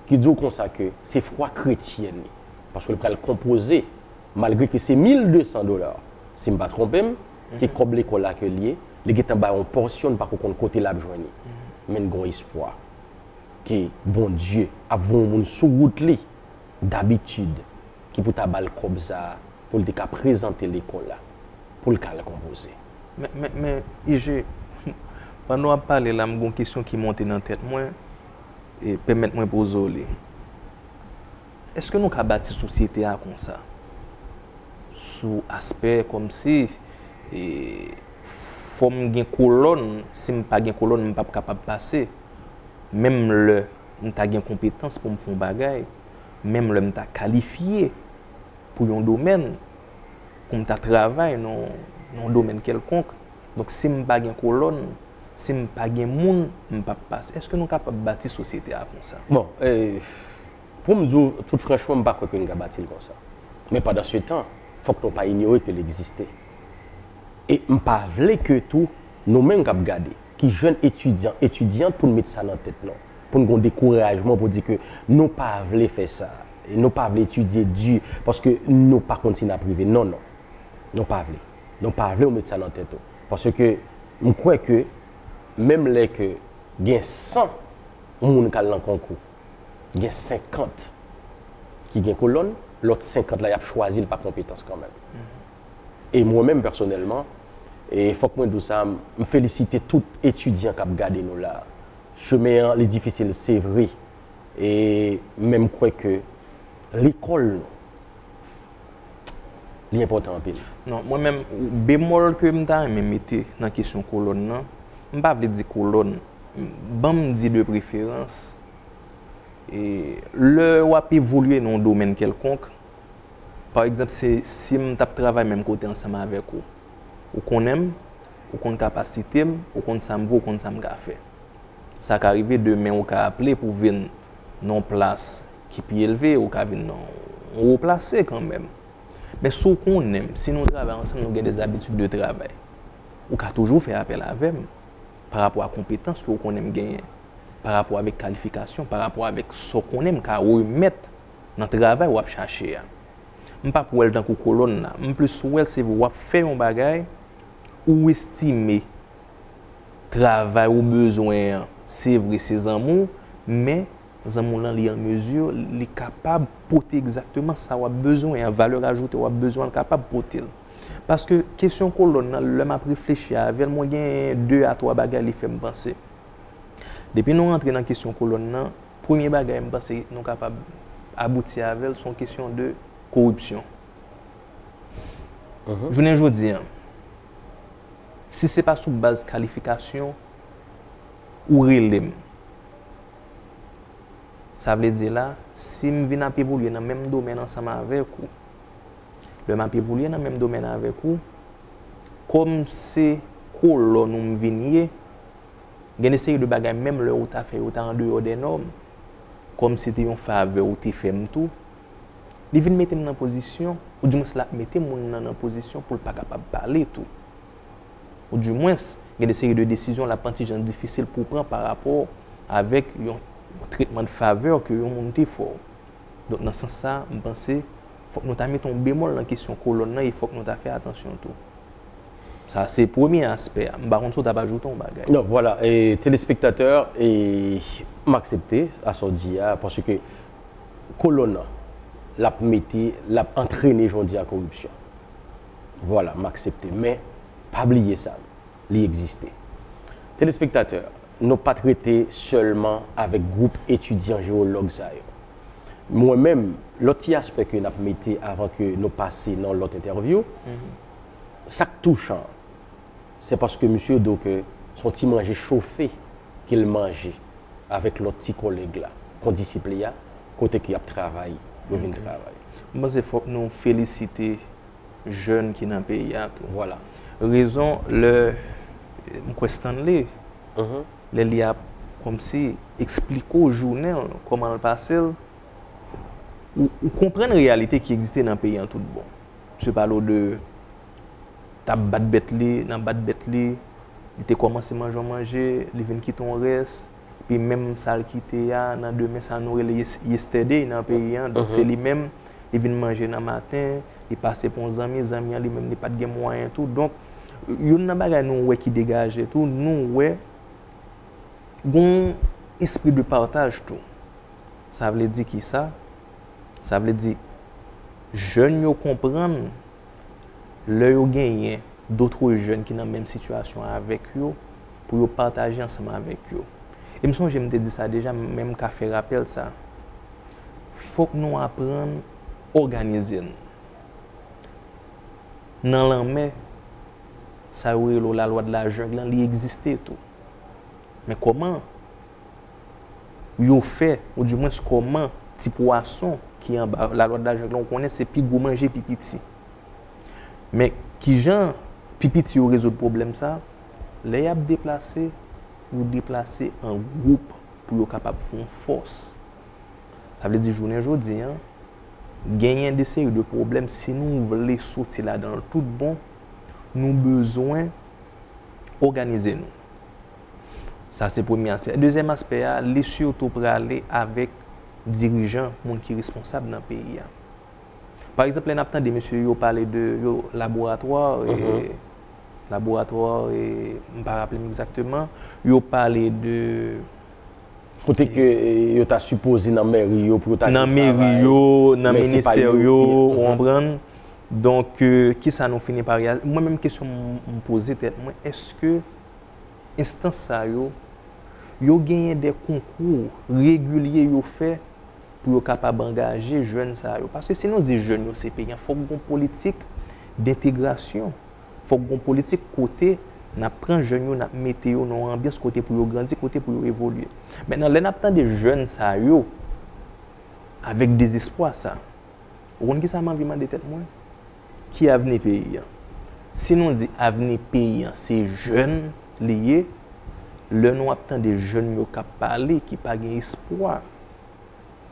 ki di w konsa ke se fwa kretyèn li. Paske l pral konpoze, malgre ke se mil de san dola, si m pa twonpe m, ki kòb lekòl la ke l ye, li gentan bay yon pòsyon, n pako konn kote l ap jwenn li. Men n gen yon espwa ke Bondye ap voye yon moun sou wout li, dabitid, ki pou ta ba l kòb sa a, pou l te ka prezante lekòl la, pou l ka al konpoze. Men, men, men, I G, pandan w ap pale la, m gen yon kesyon ki monte nan tèt mwen, e pèmèt mwen poze w li. Èske nou ka bati sosyete a konsa? Sou aspè kòmsi, e, fò m gen kolòn, si m pa gen kolòn, m p ap kapab pase. Menm lè m ta gen konpetans pou m fè yon bagay, menm lè m ta kalifye pou yon domèn, pou m ta travay nan, nan yon domèn kèlkonk. Donk, si m pa gen kolòn, si m pa gen moun, m p ap pase. Èske nou kapab bati sosyete a konsa? Bon, e, pou m di w tout franchman, m pa kwè ke n ka bati l konsa. Men pandan se tan, fòk nou pa inyore ke l egziste. E m pa vle ke tou, nou menm k ap gade, ki jèn etidyan, etidyant pou n met sa nan tèt nou, pou n gen yon dekourajman pou di ke nou pa vle fè sa, e nou pa vle etidye di, paske nou pa konn si n ap rive. Non, non. Nou pa vle. Nou pa vle w met sa nan tèt ou. Paske m kwè ke menm lè ke gen san moun k al nan konkou, gen senkant ki gen kolòn, lòt senkant la, y ap chwazi l pa konpetans kanmenm. E mwen menm, pèsonèlman, e fòk mwen di w sa, m felisite tout etidyan k ap gade nou la. Chemen an, li difisil, se vre. E, men m kwè ke lekòl nou, li enpòtan anpil. Non, mwen menm, bemòl ke m ta renmen mete nan kesyon kolòn nan, m pa vle di kolòn, ban m di de preferans, e, lè w ap evolye nan yon domèn kèlkonk, pa egzanp, se, si m t ap travay menm kote ansanm avèk ou, ou konnen m, ou konn kapasite m, ou konn sa m vo, ou konn sa m ka fè. Sa ka rive demen ou ka aple pou vin nan yon plas ki pi elve, ou ka vin nan yon wo plase kanmenm. Men si w konnen m, si nou travay ansanm, nou gen de zabitid de travay, ou ka toujou fè apèl avè m pa rapò a konpetans ke w konnen m genyen, pa rapò avèk kalifikasyon, pa rapò avèk sa w konnen m ka remèt nan travay w ap chache a. M p ap wè l tankou kolòn la. M plis wè l se w ap fè yon bagay, ou estime travay ou bezwen an, se vre, se zanmi w, men zanmi w lan, li an mezi, li kapab pote egzakteman sa w ap bezwen an, valè ajoute w ap bezwen an, l kapab pote l. Paske kesyon kolòn nan, lè m ap reflechi avè l, mwen gen de a twa bagay li fè m panse. Depi nou rantre nan kesyon kolòn nan, premye bagay m panse nou kapab abouti avè l, se yon kesyon de koripsyon. Jounen jodi a, si se pa sou baz kalifikasyon, ou rele m. Sa vle di la, si m vin ap evolye nan menm domèn ansanm avèk ou, lè m ap evolye nan menm domèn avèk ou, kòm se kolòn ou m vin ye, gen de seri de bagay, menm lè ou ta fè yo ta andeyò dè nòm, kòm se te yon favè ou te fè m tou, li vin mete m nan pozisyon, oudimwens l ap mete moun nan nan pozisyon pou l pa kapab pale tou. Oudimwens, gen de seri de desizyon l ap antijan difisil pou w pran parapò avèk yon, yon tretman de favè ke yon moun te fè w. Donk, nan sans sa, m panse, fòk nou ta mete yon bemòl nan kesyon kolòn nan e fòk nou ta fè atansyon tou. Sa se premye aspè a. M pa konn si w t ap ajoute yon bagay. Non, vwala, e, telespektatè, e, m aksepte a sa w di a, paske kolòn nan, l ap mete, l ap antrene, jan w di a, koripsyon. Vwala, m aksepte. Men, pa bliye sa, li egziste. Telespektatè, nou pa t rete sèlman avèk gwoup etidyan jewològ sa yo. Mwen menm, lòt ti aspè ke n ap mete avan ke nou pase nan lòt entèvyou, sa k touchan, se paske misye di w ke se yon ti manje chofe ke l manje avèk lòt ti kòlèg la, kondisip li a, kote ke y ap travay, yo vin travay. M panse fòk nou felisite jèn ki nan peyi a tou. Vwala. Rezon lè, m kwè Stanley, lè li ap kòmsi eksplike w jounen l, kòman l pase l, ou, ou konprann reyalite ki egziste nan peyi an tout bon. Misye pale w de t ap bat bèt li, nan bat bèt li, li te kòmanse manje yon manje, li vin kite yon rès, epi menm sa l kite a, nan demen sa nou rele yes-, yesterday nan peyi an, donk se li menm, li vin manje nan maten, li pase pou yon zanmi, zanmi an li menm li pa t gen mwayen tou. Donk, youn nan bagay nou wè ki degaje tou, nou wè gon espri de pataj tou. Sa vle di kisa? Sa vle di, jèn yo konprann lè yo genyen dotre jèn ki nan menm sitiyasyon avèk yo, pou yo pataje ansanm avèk yo. E m sonje m te di sa deja, men m ka fè rapèl sa. Fòk nou aprann òganize n. Nan lanmè, sa yo rele w la loi de la jungle lan, li egziste tou. Men kòman yo fè, oudimwens kòman ti pwason ki anba la loi de la jungle lan, ou konnen se pi gwo manje pi piti. Men kijan pi piti yo rezoud pwoblèm sa? Lè y ap deplase, yo deplase an gwoup pou yo kapab fè yon fòs. Sa vle di jounen jodi a, genyen de seri de pwoblèm, si nou vle soti ladan l tout bon, nou bezwen òganize nou. Sa se premye aspè. Dezyèm aspè a, li sitou prale avèk dirijan, moun ki responsab nan peyi a. Pa egzanp, lè n ap tande mesye yo pale de yo laboratwa, e, laboratwa, e, m pa raple m egzakteman, yo pale de kote ke, e, yo ta sipoze nan mèri yo pou yo ta nan meri yo, nan ministè yo, ou konprann? Donk, e, kisa nou fini pa realize? Mwen menm kesyon m, m poze tèt mwen, èske enstans sa yo, yo genyen de konkou regilye yo fè pou yo kapab angaje jèn sa yo? Paske si nou di jèn yo se peyi an, fòk gon politik dentegrasyon. Fòk gon politik kote n ap pran jèn yo, n ap mete yo nan yon anbyans kote pou yo grandi, kote pou yo evolye. Mentnan, lè n ap tande jèn sa yo, avèk dezespwa sa, ou konn kisa m anvi mande tèt mwen? Ki avni peyi an? Si nou di avni peyi an se jèn li ye, lè nou ap tande jèn yo k ap pale, ki pa gen espwa,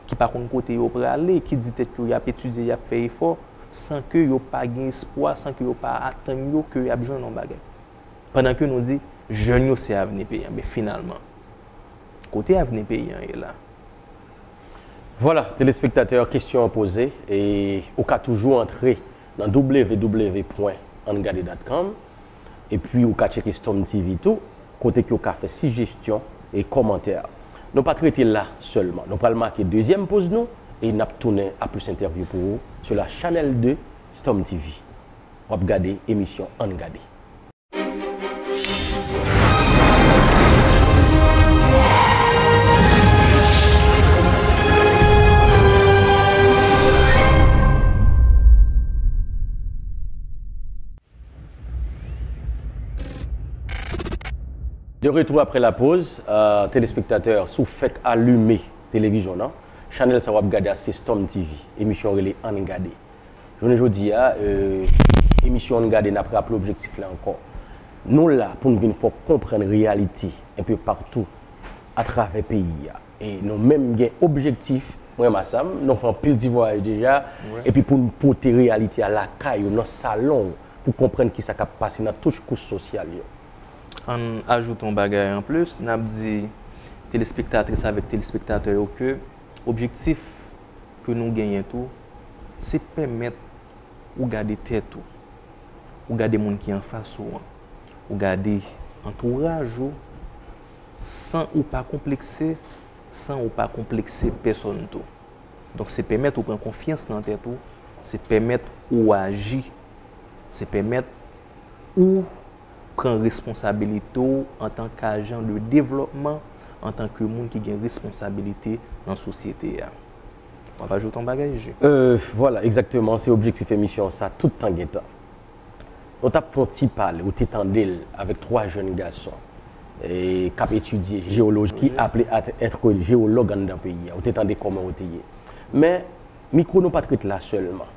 ki pa konn kote yo prale, ki di tèt yo y ap etidye, y ap fè efò, san ke yo pa gen espwa, san ke yo pa atann yo ke y ap jwenn yon bagay. Pandan ke nou di, jèn yo se avni peyi an, men finalman, kote avni peyi an ye la? Vwala, telespektatè, kesyon an poze, e ou ka toujou antre nan w w w pwen ann gade dot com, epi ou ka tcheke Storm T V tou, kote ke w ka fè sijesyon e kòmantè. Nou pa t rete la sèlman. Nou pral make dezyèm poz nou e n ap tounen a plis entèvyou pou ou sou la chanèl de Storm T V. W ap gade emisyon Ann Gade. De retour après la pause, euh, telespektatè, si w fèk alime televizyon an, chanèl sa w ap gade a se Storm T V, emisyon rele Ann Gade. Jounen jodi a, euh, emisyon Ann Gade, n ap raple objektif la ankò. Nou la pou n vin fè w konprann reyalite enpe patou atravè peyi a. E nou menm gen objektif, mwen Massam, nou fè anpil ti vwayaj deja, epi pou n pote reyalite a lakay ou, nan salon ou, pou konprann kisa k ap pase nan tout kouch sosyal yo. Ann ajoute yon bagay anplis, n ap di telespektris avèk telespektatè yo ke objektif ke nou genyen tou, se pèmèt ou gade tèt ou, ou gade moun ki anfas ou an, ou gade antouraj ou, san ou pa konplekse, san ou pa konplekse pèsonn tou. Donk, se pèmèt ou pran konfyans nan tèt ou, se pèmèt ou aji, se pèmèt ou pran responsabilite w antanke ajan de devlòpman, antanke moun ki gen responsabilite nan sosyete a. W ap ajoute yon bagay, Jiji? Euh, vwala, egzakteman, se objektif emisyon sa, tout tan gen tan. Nou t ap fè yon ti pale, ou te tande l avèk twa jèn gason, e, k ap etidye jewoloji, ki aple a èt jewològ anndan peyi a. Ou te tande kòman yo te ye. Men, mikwo nou pa t ret la sèlman.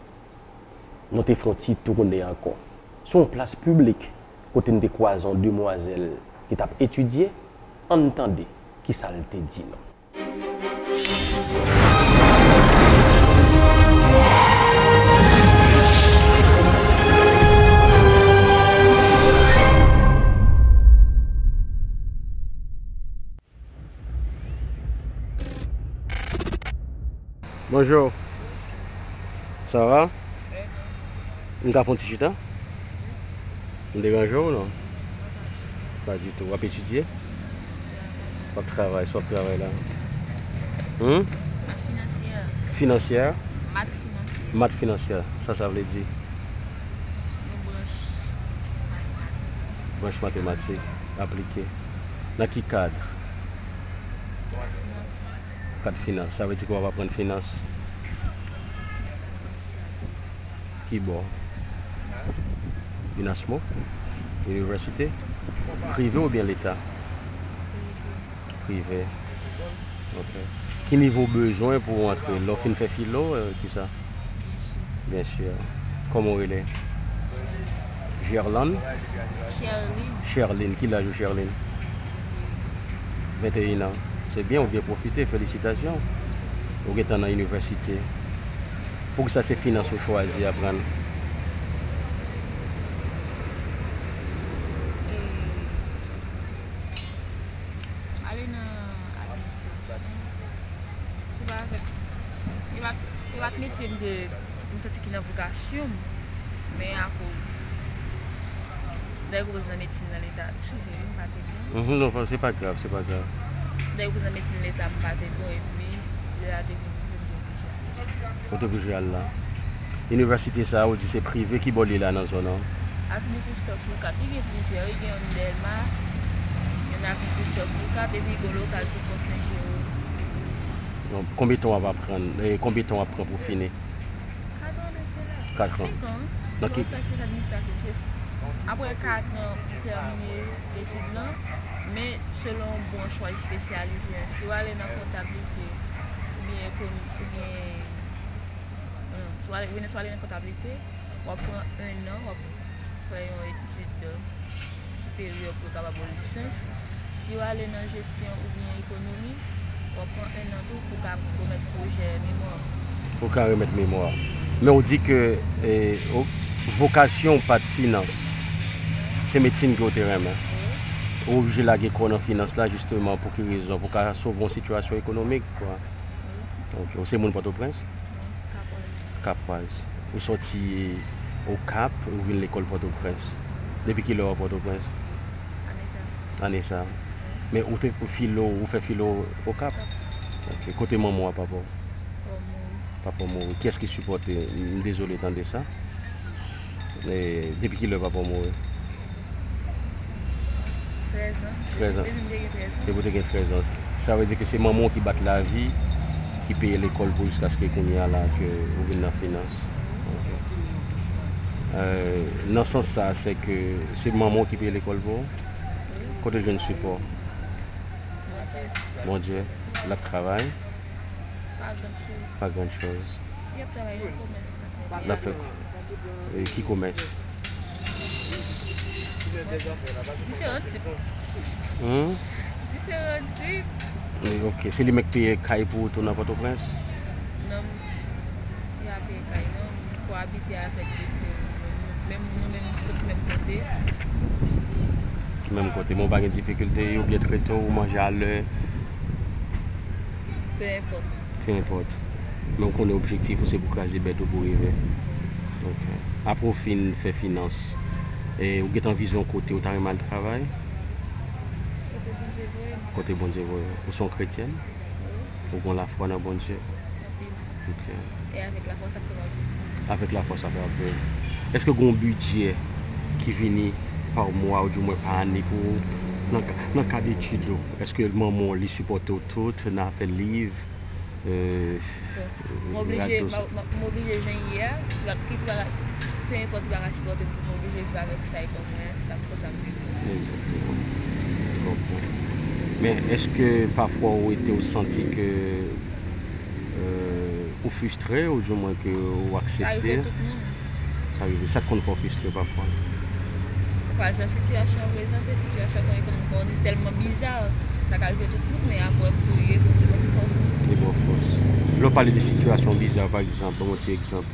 Nou te fè yon ti tounen ankò. Sou yon plas piblik, kote n te kwaze yon demwazèl ki t ap etidye, ann tande kisa l te di nou. Bonjou. Sa va? M ka fè yon ti chita? M deranje w non? Pa ditou. W ap etidye? W ap travay? Sa w ap travay la? Hum? Finansyè. Finansyè? Mat finansyè. Mat finansyè. Sa sa vle di? Yon branch matematik. Branch matematik aplike. Nan ki kad? Kad finans. Sa vle di ke w ap aprann finans. Ki bò? Inasmo? Inivèsite? Prive oubyen leta? Prive. Ok. Ki nivo w bezwen pou w antre? Lè w fin fè filo, euh, kisa? Byen si. Kòman w rele? Gerlande? Cherline. Cherline. Ki laj ou, Cherline? Venteyen an. Se byen, ou byen pwofite. Felisitasyon. Ou gentan nan inivèsite. Poukisa se finans ou chwazi aprann? Ale nan administrasyon. Se pa avèk, se pa, se pa t metye m ke m santi ki nan vokasyon m, men akoz lè yo pwopoze nan medsin nan leta, eskize wi, m pa te bon. Mhm, non, se pa grav, se pa grav. Lè yo pwopoze nan medsin leta, m pa te bon, epi lè a te vin, m te oblije al. Ou te oblije al la. Inivèsite sa a, ou di se prive, ki bò li ye la nan zòn an? Avenue Christophe Lucap, li gen plizyè, wi, gen youn Dèlma, youn Avenue Christophe Lucap, epi gen yon lokal sou Pon Sen Jewòm. Donk, konbyen tan w ap aprann, e, konbyen tan w ap pran pou w fini? Kat an de sela. Kat an. Senk an. Donk, ki... Mwen fè syans administratif. Apre kat an, ou tèmine etid lan, men selon branch w al espesyalize a. Si w ale nan kontablite, oubyen ekonomi, oubyen, non, si w ale, ou vin, si w ale nan kontablite, w ap pran en an, w ap fè yon etid siperyè pou w kapab ba w lisans. Si w ale nan jesyon oubyen ekonomi, w ap pran en an tou pou w ka remèt pwojè memwa. Pou w ka remèt memwa. Men w di ke, e, o-, vokasyon w pa t finans. Se medsin ke w te renmen. Wi. Ou oblije lage kò w nan finans la, jisteman, pou ki rezon? Pou w ka sove yon sitiyasyon ekonomik, kwa. Wi. Ok, ou se moun Pòtoprens? Kapwaz. Kapwaz. Ou sòti Okap, ou vin lekòl Pòtoprens. Depi kilè w Pòtoprens? Ane sa. Ane sa. Wi. Men ou te, ou filo, ou fè filo Okap? Okap. Ok. Kote manman w ak papa w? Papa w mouri. Papa w mouri. Kiyès ki sipòte? M dezole tande sa. E depi kilè papa w mouri? Trèz an. Trèz an. Depi m te gen trèz an. Depi w te gen trèz an. Sa vle di ke se manman w ki bat lavi, ki peye lekòl pou w jiskaske kounye a la ke ou vin nan finans. Ok. Euh, nan sans sa, se ke se manman w ki peye lekòl pou ou? Wi. Kote w jwenn sipò? Bondye. Bondye. L ap travay? Pa gran choz. Pa gran choz. L ap travay nan komès. L ap fè e, ki komès? Diferan tip. Hmm? Diferan tip. E, ok. Se li menm k peye kay pou ou tou nan Pòtoprens? Non, li pa peye kay, non. Pou abite avèk li, se menm, nou menm, tout menm kote. Menm kote. Men w pa gen difikilte, yo byen trete w, ou manje a lè? Pe enpòt. Pe enpòt. Men w konnen objektif ou se pou kraze bèt ou pou rive. Ok. Apre w fin fè finans, e, ou gentan vize yon kote ou ta renmen al travay? Kote Bondye voye m. Kote Bondye voye w. Ou se yon kretyèn? Wi. Ou gen lafwa nan Bondye? Anpil. Ok. E avèk lafwa, sa k fè m ap viv. Avèk lafwa, sa fè w ap viv. Èske gen yon bidjè ki vini pa mwa, oudimwen pa ane pou ou? Nan, nan kad etid ou, èske manman w li sipòte w tout nan afè liv, e, bon, m oblije, radyo? M, m, m oblije jan ye a, ki ti bagay, pe enpòt ki bagay sipòte m, m oblije viv avèk sa yo ban mwen, sa k fè sa m viv. Egzakteman. M konprann. Men, èske pafwa ou rete ou santi ke, e, ou fristre, oudimwen ke ou aksepte? Sa rive tout moun. Sa rive. Sa k konn fè w fristre pafwa? Pafwa, jan sitiyasyon an prezante, sitiyasyon ekonomik la, li tèlman biza, sa ka rive tout moun, men apre, pou li, pou li ban m fòs. Li ban w fòs. Lè w pale de sitiyasyon biza, pa egzanp, ban m yon ti egzanp.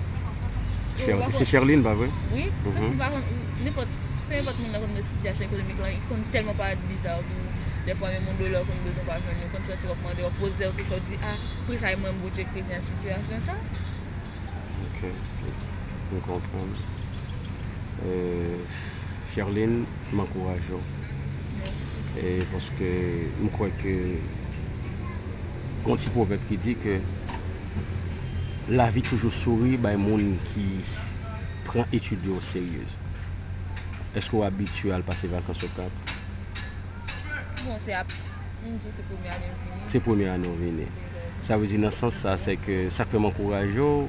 Yo, Cher-, pa se konn Cherline, pa vre? Wi, mhm, paske m pa konn, nenpòt, pe enpòt moun nan konn de sitiyasyon ekonomik la, li konn tèlman parèt biza pou ou. Dèfwa, menm yon dola ou konn bezwen pa jwenn li, ou konn santi w ap mande, w ap poze w kesyon, w di, a, poukisa e mwen m pou te kreye sitiyasyon sa? Ok, ok. M konprann. E, Cherline, m ankouraje w. Mèsi. E paske m kwè ke gon ti pwovèb ki di ke lavi toujou souri bay moun ki pran etid yo oserye. Èske w abitye al pase vakans Okap? Bon, se ap, m di w se premye ane m vini. Se premye ane w vini. Sa vle di nan sans sa, se ke sa k fè m ankouraje w,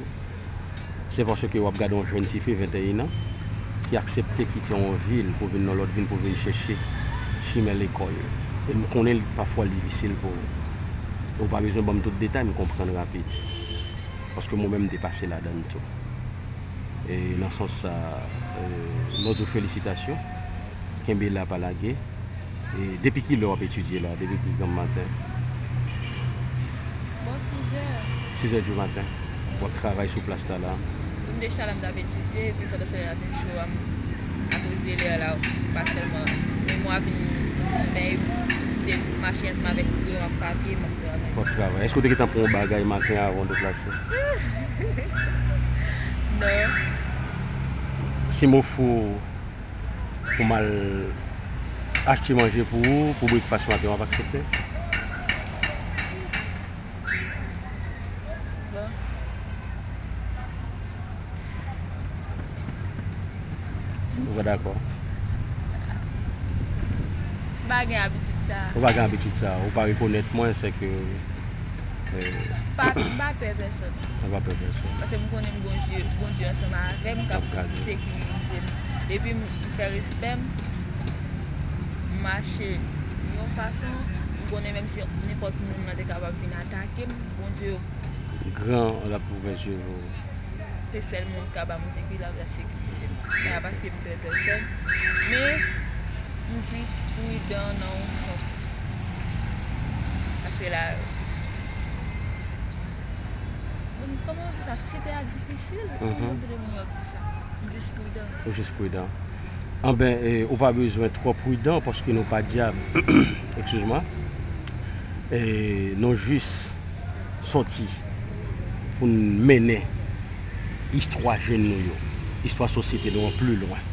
se paske w ap gade yon jèn tifi venteyen an ki aksepte kite yon vil pou vin nan lòt vil pou vin chèche chimen lekòl. E m konnen li, pafwa l difisil pou ou. Ou pa bezwen ban m tout detay, m konprann rapid. Paske mwen menm m te pase ladan l tou. E nan sans sa, e, nou di w felisitasyon. Kenbe la, pa lage. E depi kilè w ap etidye la? Depi ki granm maten? Bò sizè. Sizè di maten. W ap travay sou plas la la? M deja la, m t ap etidye, epi pandan se tan la te cho a, m, akoz de lè la, pa sèlman, men mwen vin fè, se mache ansanm avèk bouyon ak papye, m ap travay. W ap travay. Èske w te gentan pran yon bagay maten avan w deplase? Non. Si m ofri w pou m al achte manje pou ou, pou breakfast maten, w ap aksepte? Bon. Ou pa dakò? M pa gen abitid sa. Ou pa gen abitid sa. Ou pa rekonèt mwen, se ke, e, pa, m pa pè pèsòn. Ou pa pè pèsòn. Paske m konnen m Bondye, Bondye ansanm avè m, k ap sekirize m. Depi m, m fè respè m, m mache yon fason, m konnen menm si nenpòt moun nan te kapab vin atake m, Bondye gran, l ap ouvè zye yo. Se sèl moun k ka ban m sekirite, l ap sekirize m. Se pa paske m pè pèsòn, men m jis pridan nan yon sans. Paske la, bon, kòman w di sa? Site a difisil, mhm, kòman w di moun yo di sa? M jis pridan. Ou jis pridan. Anben, e, ou pa bezwen twò pridan paske nou pa dyab. Excuse-moi. E, nou jis sòti pou n mennen istwa jèn nou yo, istwa sosyete nou an pli lwen.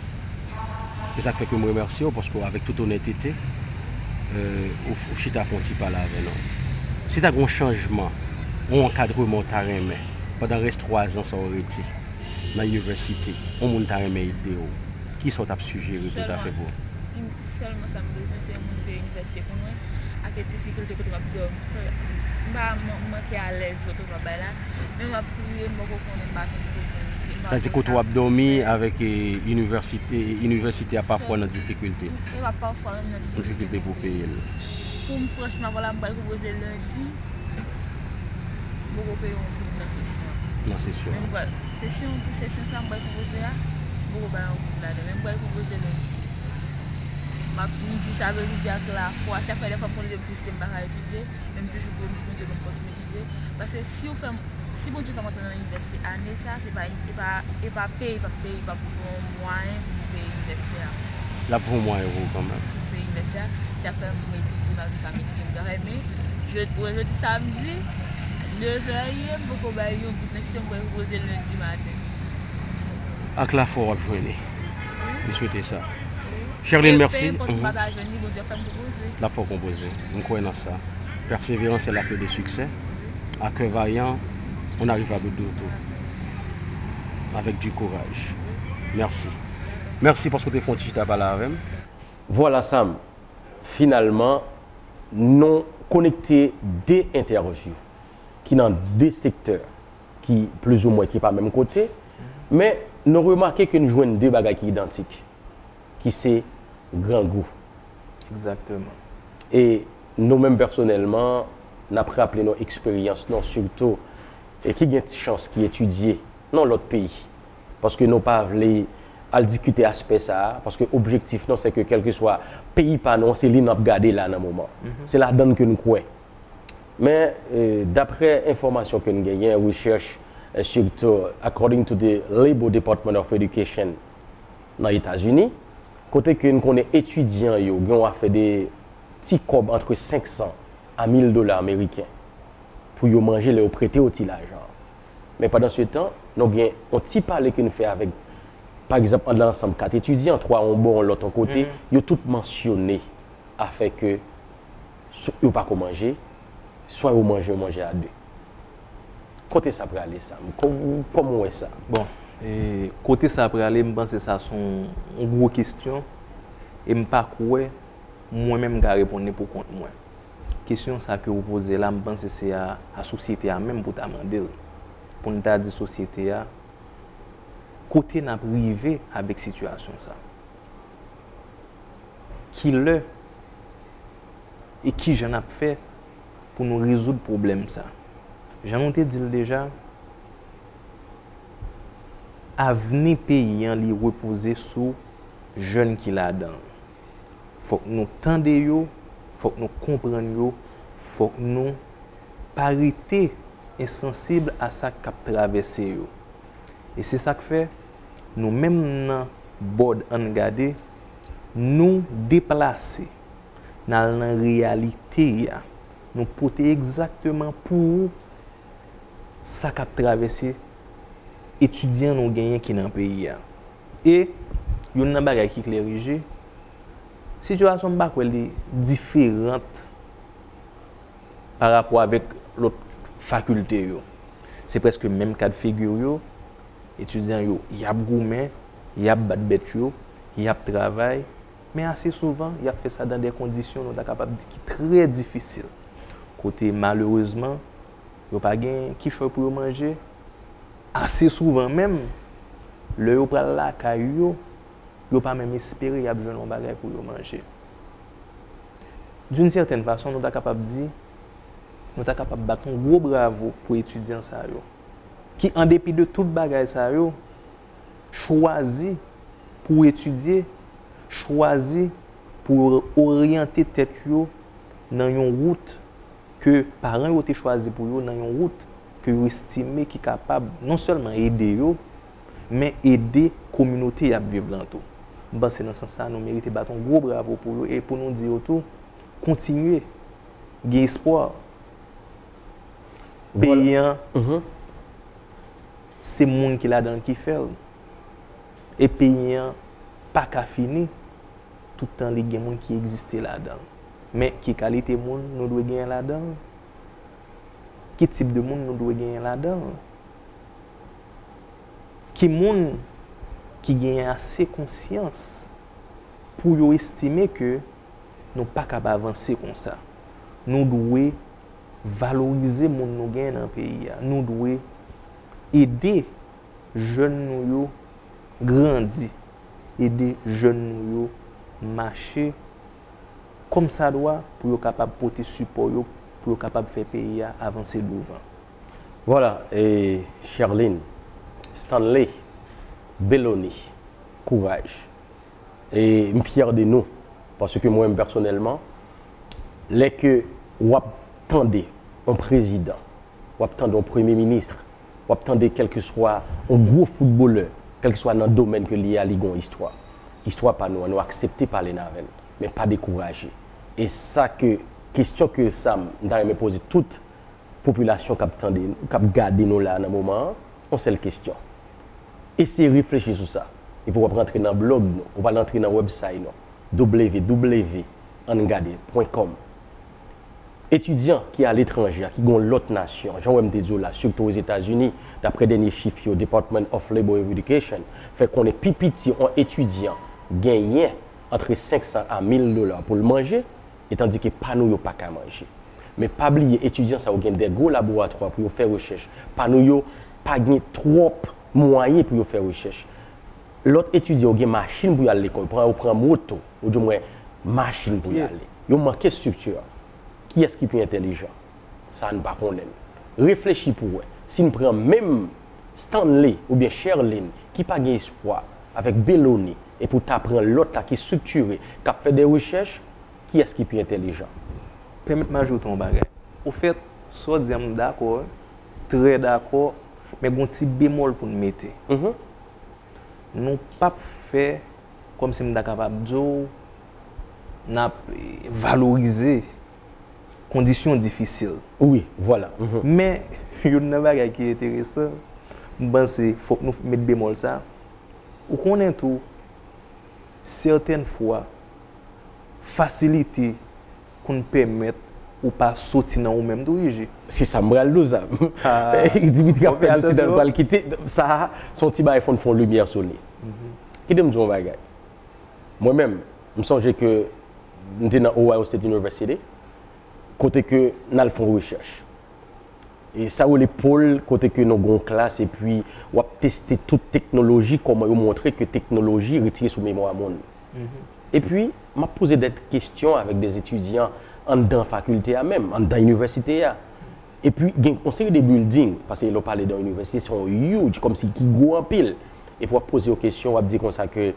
Se sa k fè ke m remèsye w, paske w, avèk tout onètete, e, ou, ou chita fè yon ti pale avè nou. Si ta gen yon chanjman, yon ankadreman w ta renmen, pandan rès twa zan sa w rete nan inivèsite, yon moun ta renmen ede w, kisa w t ap sijere pou l ta fè pou ou? Sèlman, sèlman sa m bezwen, se yon moun peye inivèsite pou mwen, ak difikilte kote m ap dòmi. M pa man-, manke alèz lòt moun ap bay la, men m ap priye, m poko konnen, m pa konn kote m ye. Sa se kote w ap dòmi avèk e, inivèsite, inivèsite a pafwa nan difikilte. E pa pafwa menm nan Difikilte pou peye l. Pou m franchman, vwala, m pral konpoze lendi. M poko peye yon goud nan kesyon an. Non, se sou. Men m pral, se syon, se syon sa m pral konpoze a, m poko bay yon goud ladan. Men m pral konpoze lendi. M ap, m di sa vle di ak lafwa. Chak fwa, dèfwa, m konn leve pou m pa ka etidye, men m toujou priye m di Bondye pou m kontinye etidye. Paske si w fè m, si Bondye fè m antre nan inivèsite ane sa, se pa, e pa, e pa peye, e pa peye, e pa pou yon mwayen pou m peye inivèsite a. L ap voye yon mwayen pou ou kanmenm. Pou m peye inivèsite a, se sa k fè m etidye, malgre sa m etidye, m travay, men je, wè, jodi samdi, nevè ye, m poko bay yon goud nan kesyon, m pral konpoze lendi maten. Ak lafwa w ap jwenn li. M swete sa. Cherline, mèsi. Peu importe si m pa ta jwenn li, Bondye ap fè m konpoze. L ap fè w konpoze. M kwè nan sa. Persévérance est la clé de succès. À cœur vaillant, on arrive à bout de tout. Avec du courage. Mèsi. Mèsi paske w te fè yon ti chita pale avè m. Vwala Sam, finalman, nou konekte de entèvyou ki nan de sektè ki plizoumwen ki pa menm kote, men nou remake ke n jwenn de bagay ki idantik, ki se grangou. Egzakteman. E nou menm pèsonèlman, n ap raple nou eksperyans nou, sitou e ki gen chans ki etidye nan lòt peyi. Paske nou pa vle al diskite aspè sa a, paske objektif nou se ke kèlkeswa peyi pa nou an, se li n ap gade la nan moman. Se ladan l ke n kwè. Men, e, daprè enfòmasyon ke n genyen, rechèch, e, sitou according to the Labor Department of Education nan Etazini, kote ke n konnen etidyan yo gen yon afè de ti kòb antre senk san a mil dola ameriken pou yo manje lè yo prete yo ti lajan. Men pandan se tan, nou gen yon ti pale ke n fè avèk, pa egzanp, anndan ansanm kat etidyan, twa yon bò, yon lòt yon kote, yo tout mansyone afè ke swa yo pa ko manje, swa yo manje, yo manje a de. Kote sa prale sa? Kò-, kòman w wè sa? Bon, e, kote sa prale, m panse sa se yon, yon gwo kesyon, e m pa kwè mwen menm m ka reponn li pou kont mwen. Kesyon sa ke w poze la, m panse se a, a sosyete a menm pou ta mande l. Pou n ta di sosyete a, kote n ap rive avèk sitiyasyon sa? Kilè e kijan n ap fè pou nou rezoud pwoblèm sa? Jan nou te di l deja, avni peyi an li repoze sou jèn ki ladan l. Fòk nou tande yo, fòk nou konprann yo, fòk nou pa rete ensansib a sa k ap travèse yo. E se sa k fè, nou menm nan Bòd Ann Gade, nou deplase, n al nan reyalite a, nou pote egzakteman pou ou sa k ap travèse etidyan nou genyen ki nan peyi a. E youn nan bagay ki klè e je, sitiyasyon m pa kwè li diferan pa rapò avèk lòt fakilte yo. Se prèske menm kad figi yo, etidyan yo, y ap goumen, y ap bat bèt yo, y ap travay, men ase souvan, y ap fè sa dan de kondisyon nou ta kapab di ki trè difisil. Kote malerezman, yo pa gen kichòy pou yo manje. Ase souvan menm, lè yo pral lakay yo, yo pa menm espere y ap jwenn yon bagay pou yo manje. D'une certaine façon, nou ta kapab di, nou ta kapab bat yon gwo bravo pou etidyan sa yo, ki, an depi de tout bagay sa yo, chwazi pou etidye, chwazi pou oryante tèt yo nan yon wout ke paran yo te chwazi pou yo, nan yon wout ke yo estime ki kapab non sèlman ede yo, men ede kominote y ap viv lan tou. M panse nan sans sa, nou merite bat yon gwo bravo pou yo e pou nou di yo tou, kontinye gen espwa. Peyi an, se moun ki ladan l ki fè l. E peyi an pa ka fini toutan li gen moun ki egziste ladan l. Men ki kalite moun nou dwe genyen ladan l? Ki tip de moun nou dwe genyen ladan l? Ki moun ki genyen ase konsyans pou yo estime ke nou pa kab avanse konsa? Nou dwe valorize moun nou genyen nan peyi a. Nou dwe ede jèn nou yo grandi, ede jèn nou yo mache kòmsadwa pou yo kapab pote sipò yo, pou yo kapab fè peyi a avanse douvan. Vwala, e Sherline, Stanley, Belony, kouraj. E m fyè de nou, paske mwen menm pèsonèlman, lè ke w ap tande yon prezidan, w ap tande yon premye minis, w ap tande kèlkeswa yon gwo foutbolè, kèlkeswa nan domèn ke li ye a, li gen yon istwa. Istwa pa nou an, nou aksepte pale n avè l, men pa dekouraje. E sa ke, kesyon ke sa m ta renmen poze tout popilasyon k ap tande, k ap gade nou la nan moman an, yon sèl kesyon. Eseye reflechi sou sa. Epi w ap rantre nan blòg nou, ou pral rantre nan website nou, w w w ann gade pwen kòm. Etidyan ki aletranje a, ki gen yon lòt nasyon, jan w wè m te di w la, sitou Ozetazini, daprè dènye chif yo, Department of Labor and Education fè konnen pi piti yon etidyan genyen antre senk san a mil dola pou l manje, etandike pa nou yo pa ka manje. Men pa bliye, etidyan sa yo gen de gwo laboratwa pou yo fè rechèch. Pa nou yo pa gen twòp mwayen pou yo fè rechèch. Lòt etidyan yo gen machin pou y al lekòl, pran yo pran moto, oudimwen machin pou y ale. Yo manke estrikti. Kiyès ki pi entèlijan? Sa a n pa konnen l. Reflechi pou w wè. Si n pran menm Stanley oubyen Sherline ki pa gen espwa, avèk Belony, epi w ta pran lòt la ki estriktire, k ap fè de rechèch, kiyès ki pi entèlijan? Pèmèt m ajoute yon bagay. Ofèt, sa w di a m dakò, trè dakò, men gen yon ti bemòl pou n mete. Nou p ap fè kòmsi m ta kapab di w n ap valorize kondisyon difisil. Wi, vwala. Men, youn nan bagay ki enteresan, m panse fòk nou met bemòl sa. Ou konnen tou, sètèn fwa, fasilite konn pèmèt ou pa soti nan ou menm tou, Iji. Se sa m pral di w sa. Dimitri ap fè nou sidan l pral kite. Sa a, se yon ti bagay fò n fè yon limyè sou li. Kite m di w yon bagay. Mwen menm, m sonje ke m te nan Ohio State University, kote ke n al fè yon rechèch. E sa yo rele pol, kote ke nou gen yon klas epi w ap teste tout teknoloji, kòman yo montre ke teknoloji retire sou memwa moun. Epi, m ap poze de kesyon avèk de etidyan anndan fakilte a menm, anndan inivèsite a. Epi, gen yon seri de building, paske lè w pale de yon inivèsite, se yon huge, kòmsi ki gwo anpil. Epi w ap poze yo kesyon, w ap di konsa ke,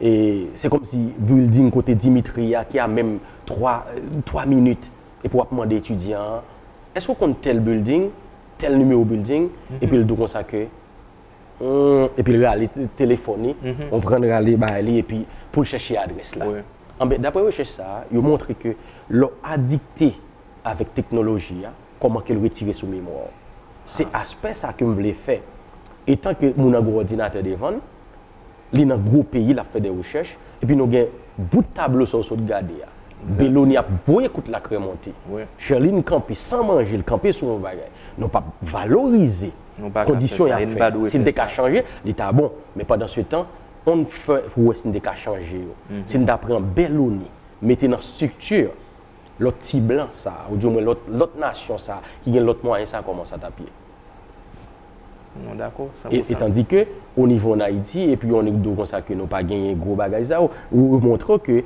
e, se kòmsi building kote Dimitri a, ki a menm twa, twa minit. Epi w ap mande etidyan an, èske w konn tèl building, tèl nimewo building, epi l di w konsa ke, hmm, epi l rale te-, telefòn li, konprann rale bay li, epi pou l chèche adrès la. Anben, daprè rechèch sa a, yo montre ke lè w adikte avèk teknoloji a, kòman ke l retire sou memwa w. Se aspè sa ke m vle fè. Etan ke moun nan gen yon òdinatè devan l, li nan gwo peyi, l ap fè de rechèch, epi nou gen bout tablo sa w sot gade a. Belony ap voye kout lakrè monte. Sherline kanpe san manje, l kanpe sou yon bagay. Nou p ap valorize kondisyon y ap fè. Si l te ka chanje, li ta bon. Men pandansetan, ann fè pou wè si n te ka chanje yo. Si n ta pran Belony, mete nan estrikti lòt ti blan sa a, oudimwen lòt, lòt nasyon sa a, ki gen lòt mwayen sa a, kòman sa t ap ye? Non, dakò, san pou san. Etandike, o nivo ann Ayiti, epi yo annik di w konsa ke nou pa genyen gwo bagay sa yo, ou, ou montre w ke,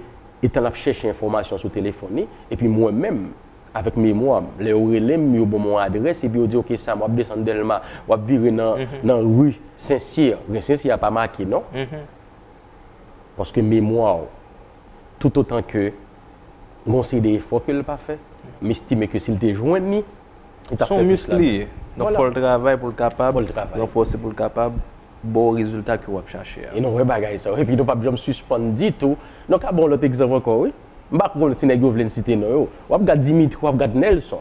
etan l ap chèche enfòmasyon sou telefòn li, epi mwen menm, avèk memwa m, lè yo rele m, yo ban m yon adrès, epi yo di, "Oke, Sam, w ap desann Dèlma, w ap vire nan, nan ri Sensyè." Ri Sensyè a pa make, non. Paske memwa w, toutotan ke gon seri de efò ke l pa fè, m estime ke si l te jwenn li, li t ap fè plis ladan. Se yon misk li ye. Donk, fò l travay pou l kapab ranfòse, pou l kapab ba w rezilta ke w ap chache a. E nou wè bagay sa yo. Epi nou p ap janm sispann ditou. Nou ka ba w lòt egzanp ankò, wi. M pa konn si nèg yo vle n site non yo. W ap gad Dimitri, w ap gad Nelson,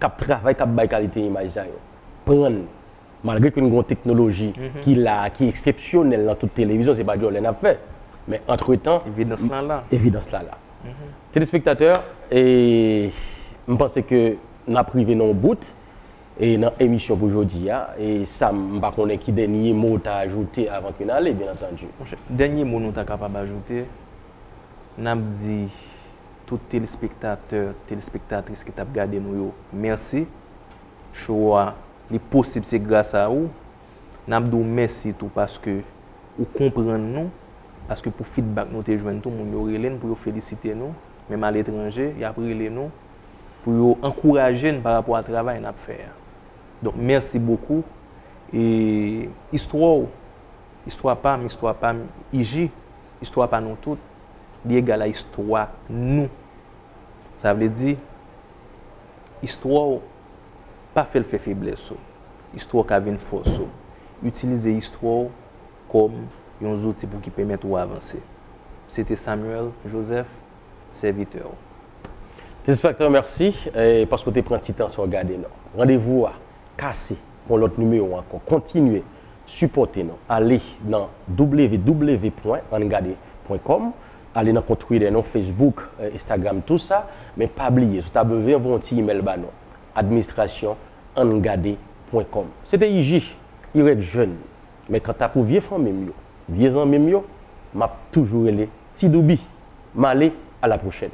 k ap travay, k ap bay kalite imaj sa yo. Pran n. Malgre ke n gen yon teknoloji ki la, ki eksepsyonèl nan tout televizyon, se pa djòlè n ap fè. Men antretan, evidans la la. Evidans la la. Telespektatè, e, m panse ke n ap rive nan yon bout, e, nan emisyon pou jodi a. E Sam, m pa konnen ki dènye mo w ta ajoute avan ke n ale, byen antandi. Monchè, dènye mo nou ta kapab ajoute, n ap di tout telespektatè, telespektatris ki t ap gade nou yo, mèsi. Show a, li posib se gras a ou. N ap di w mèsi tou paske ou konprann nou, paske pou feedback nou te jwenn tou, moun yo rele n pou yo felisite nou, menm aletranje, y ap rele nou pou yo ankouraje n pa rapò a travay n ap fè a. Donk, mèsi bokou. E istwa w, istwa pa m, istwa pa m, I J, istwa pa nou tout, li egal a istwa nou. Sa vle di, istwa w, pa fè l fè feblès ou. Istwa w ka vin fòs ou. Itilize istwa w kòm yon zouti pou ki pèmèt ou avanse. Se te Samuel Joseph, sèvitè w. Telespèktatè, mèsi eh, paske w te pran ti tan sa w gade nou. Randevou a kase pou yon lòt nimewo ankò. Kontinye sipòte nou. Ale nan w w w pwen ann gade pwen kòm, ale nan kont Twitter nou, Facebook, eh, Instagram, tou sa. Men pa bliye, si w ta bezwen, voye yon ti imèl ba nou. Administrasyon ann gade pwen kòm. Se te I J, Irèt Jèn. Men kanta pou vye fanmi m yo, vye zanmi m yo, m ap toujou rele Ti Doubi. M ale, a la pwochèn.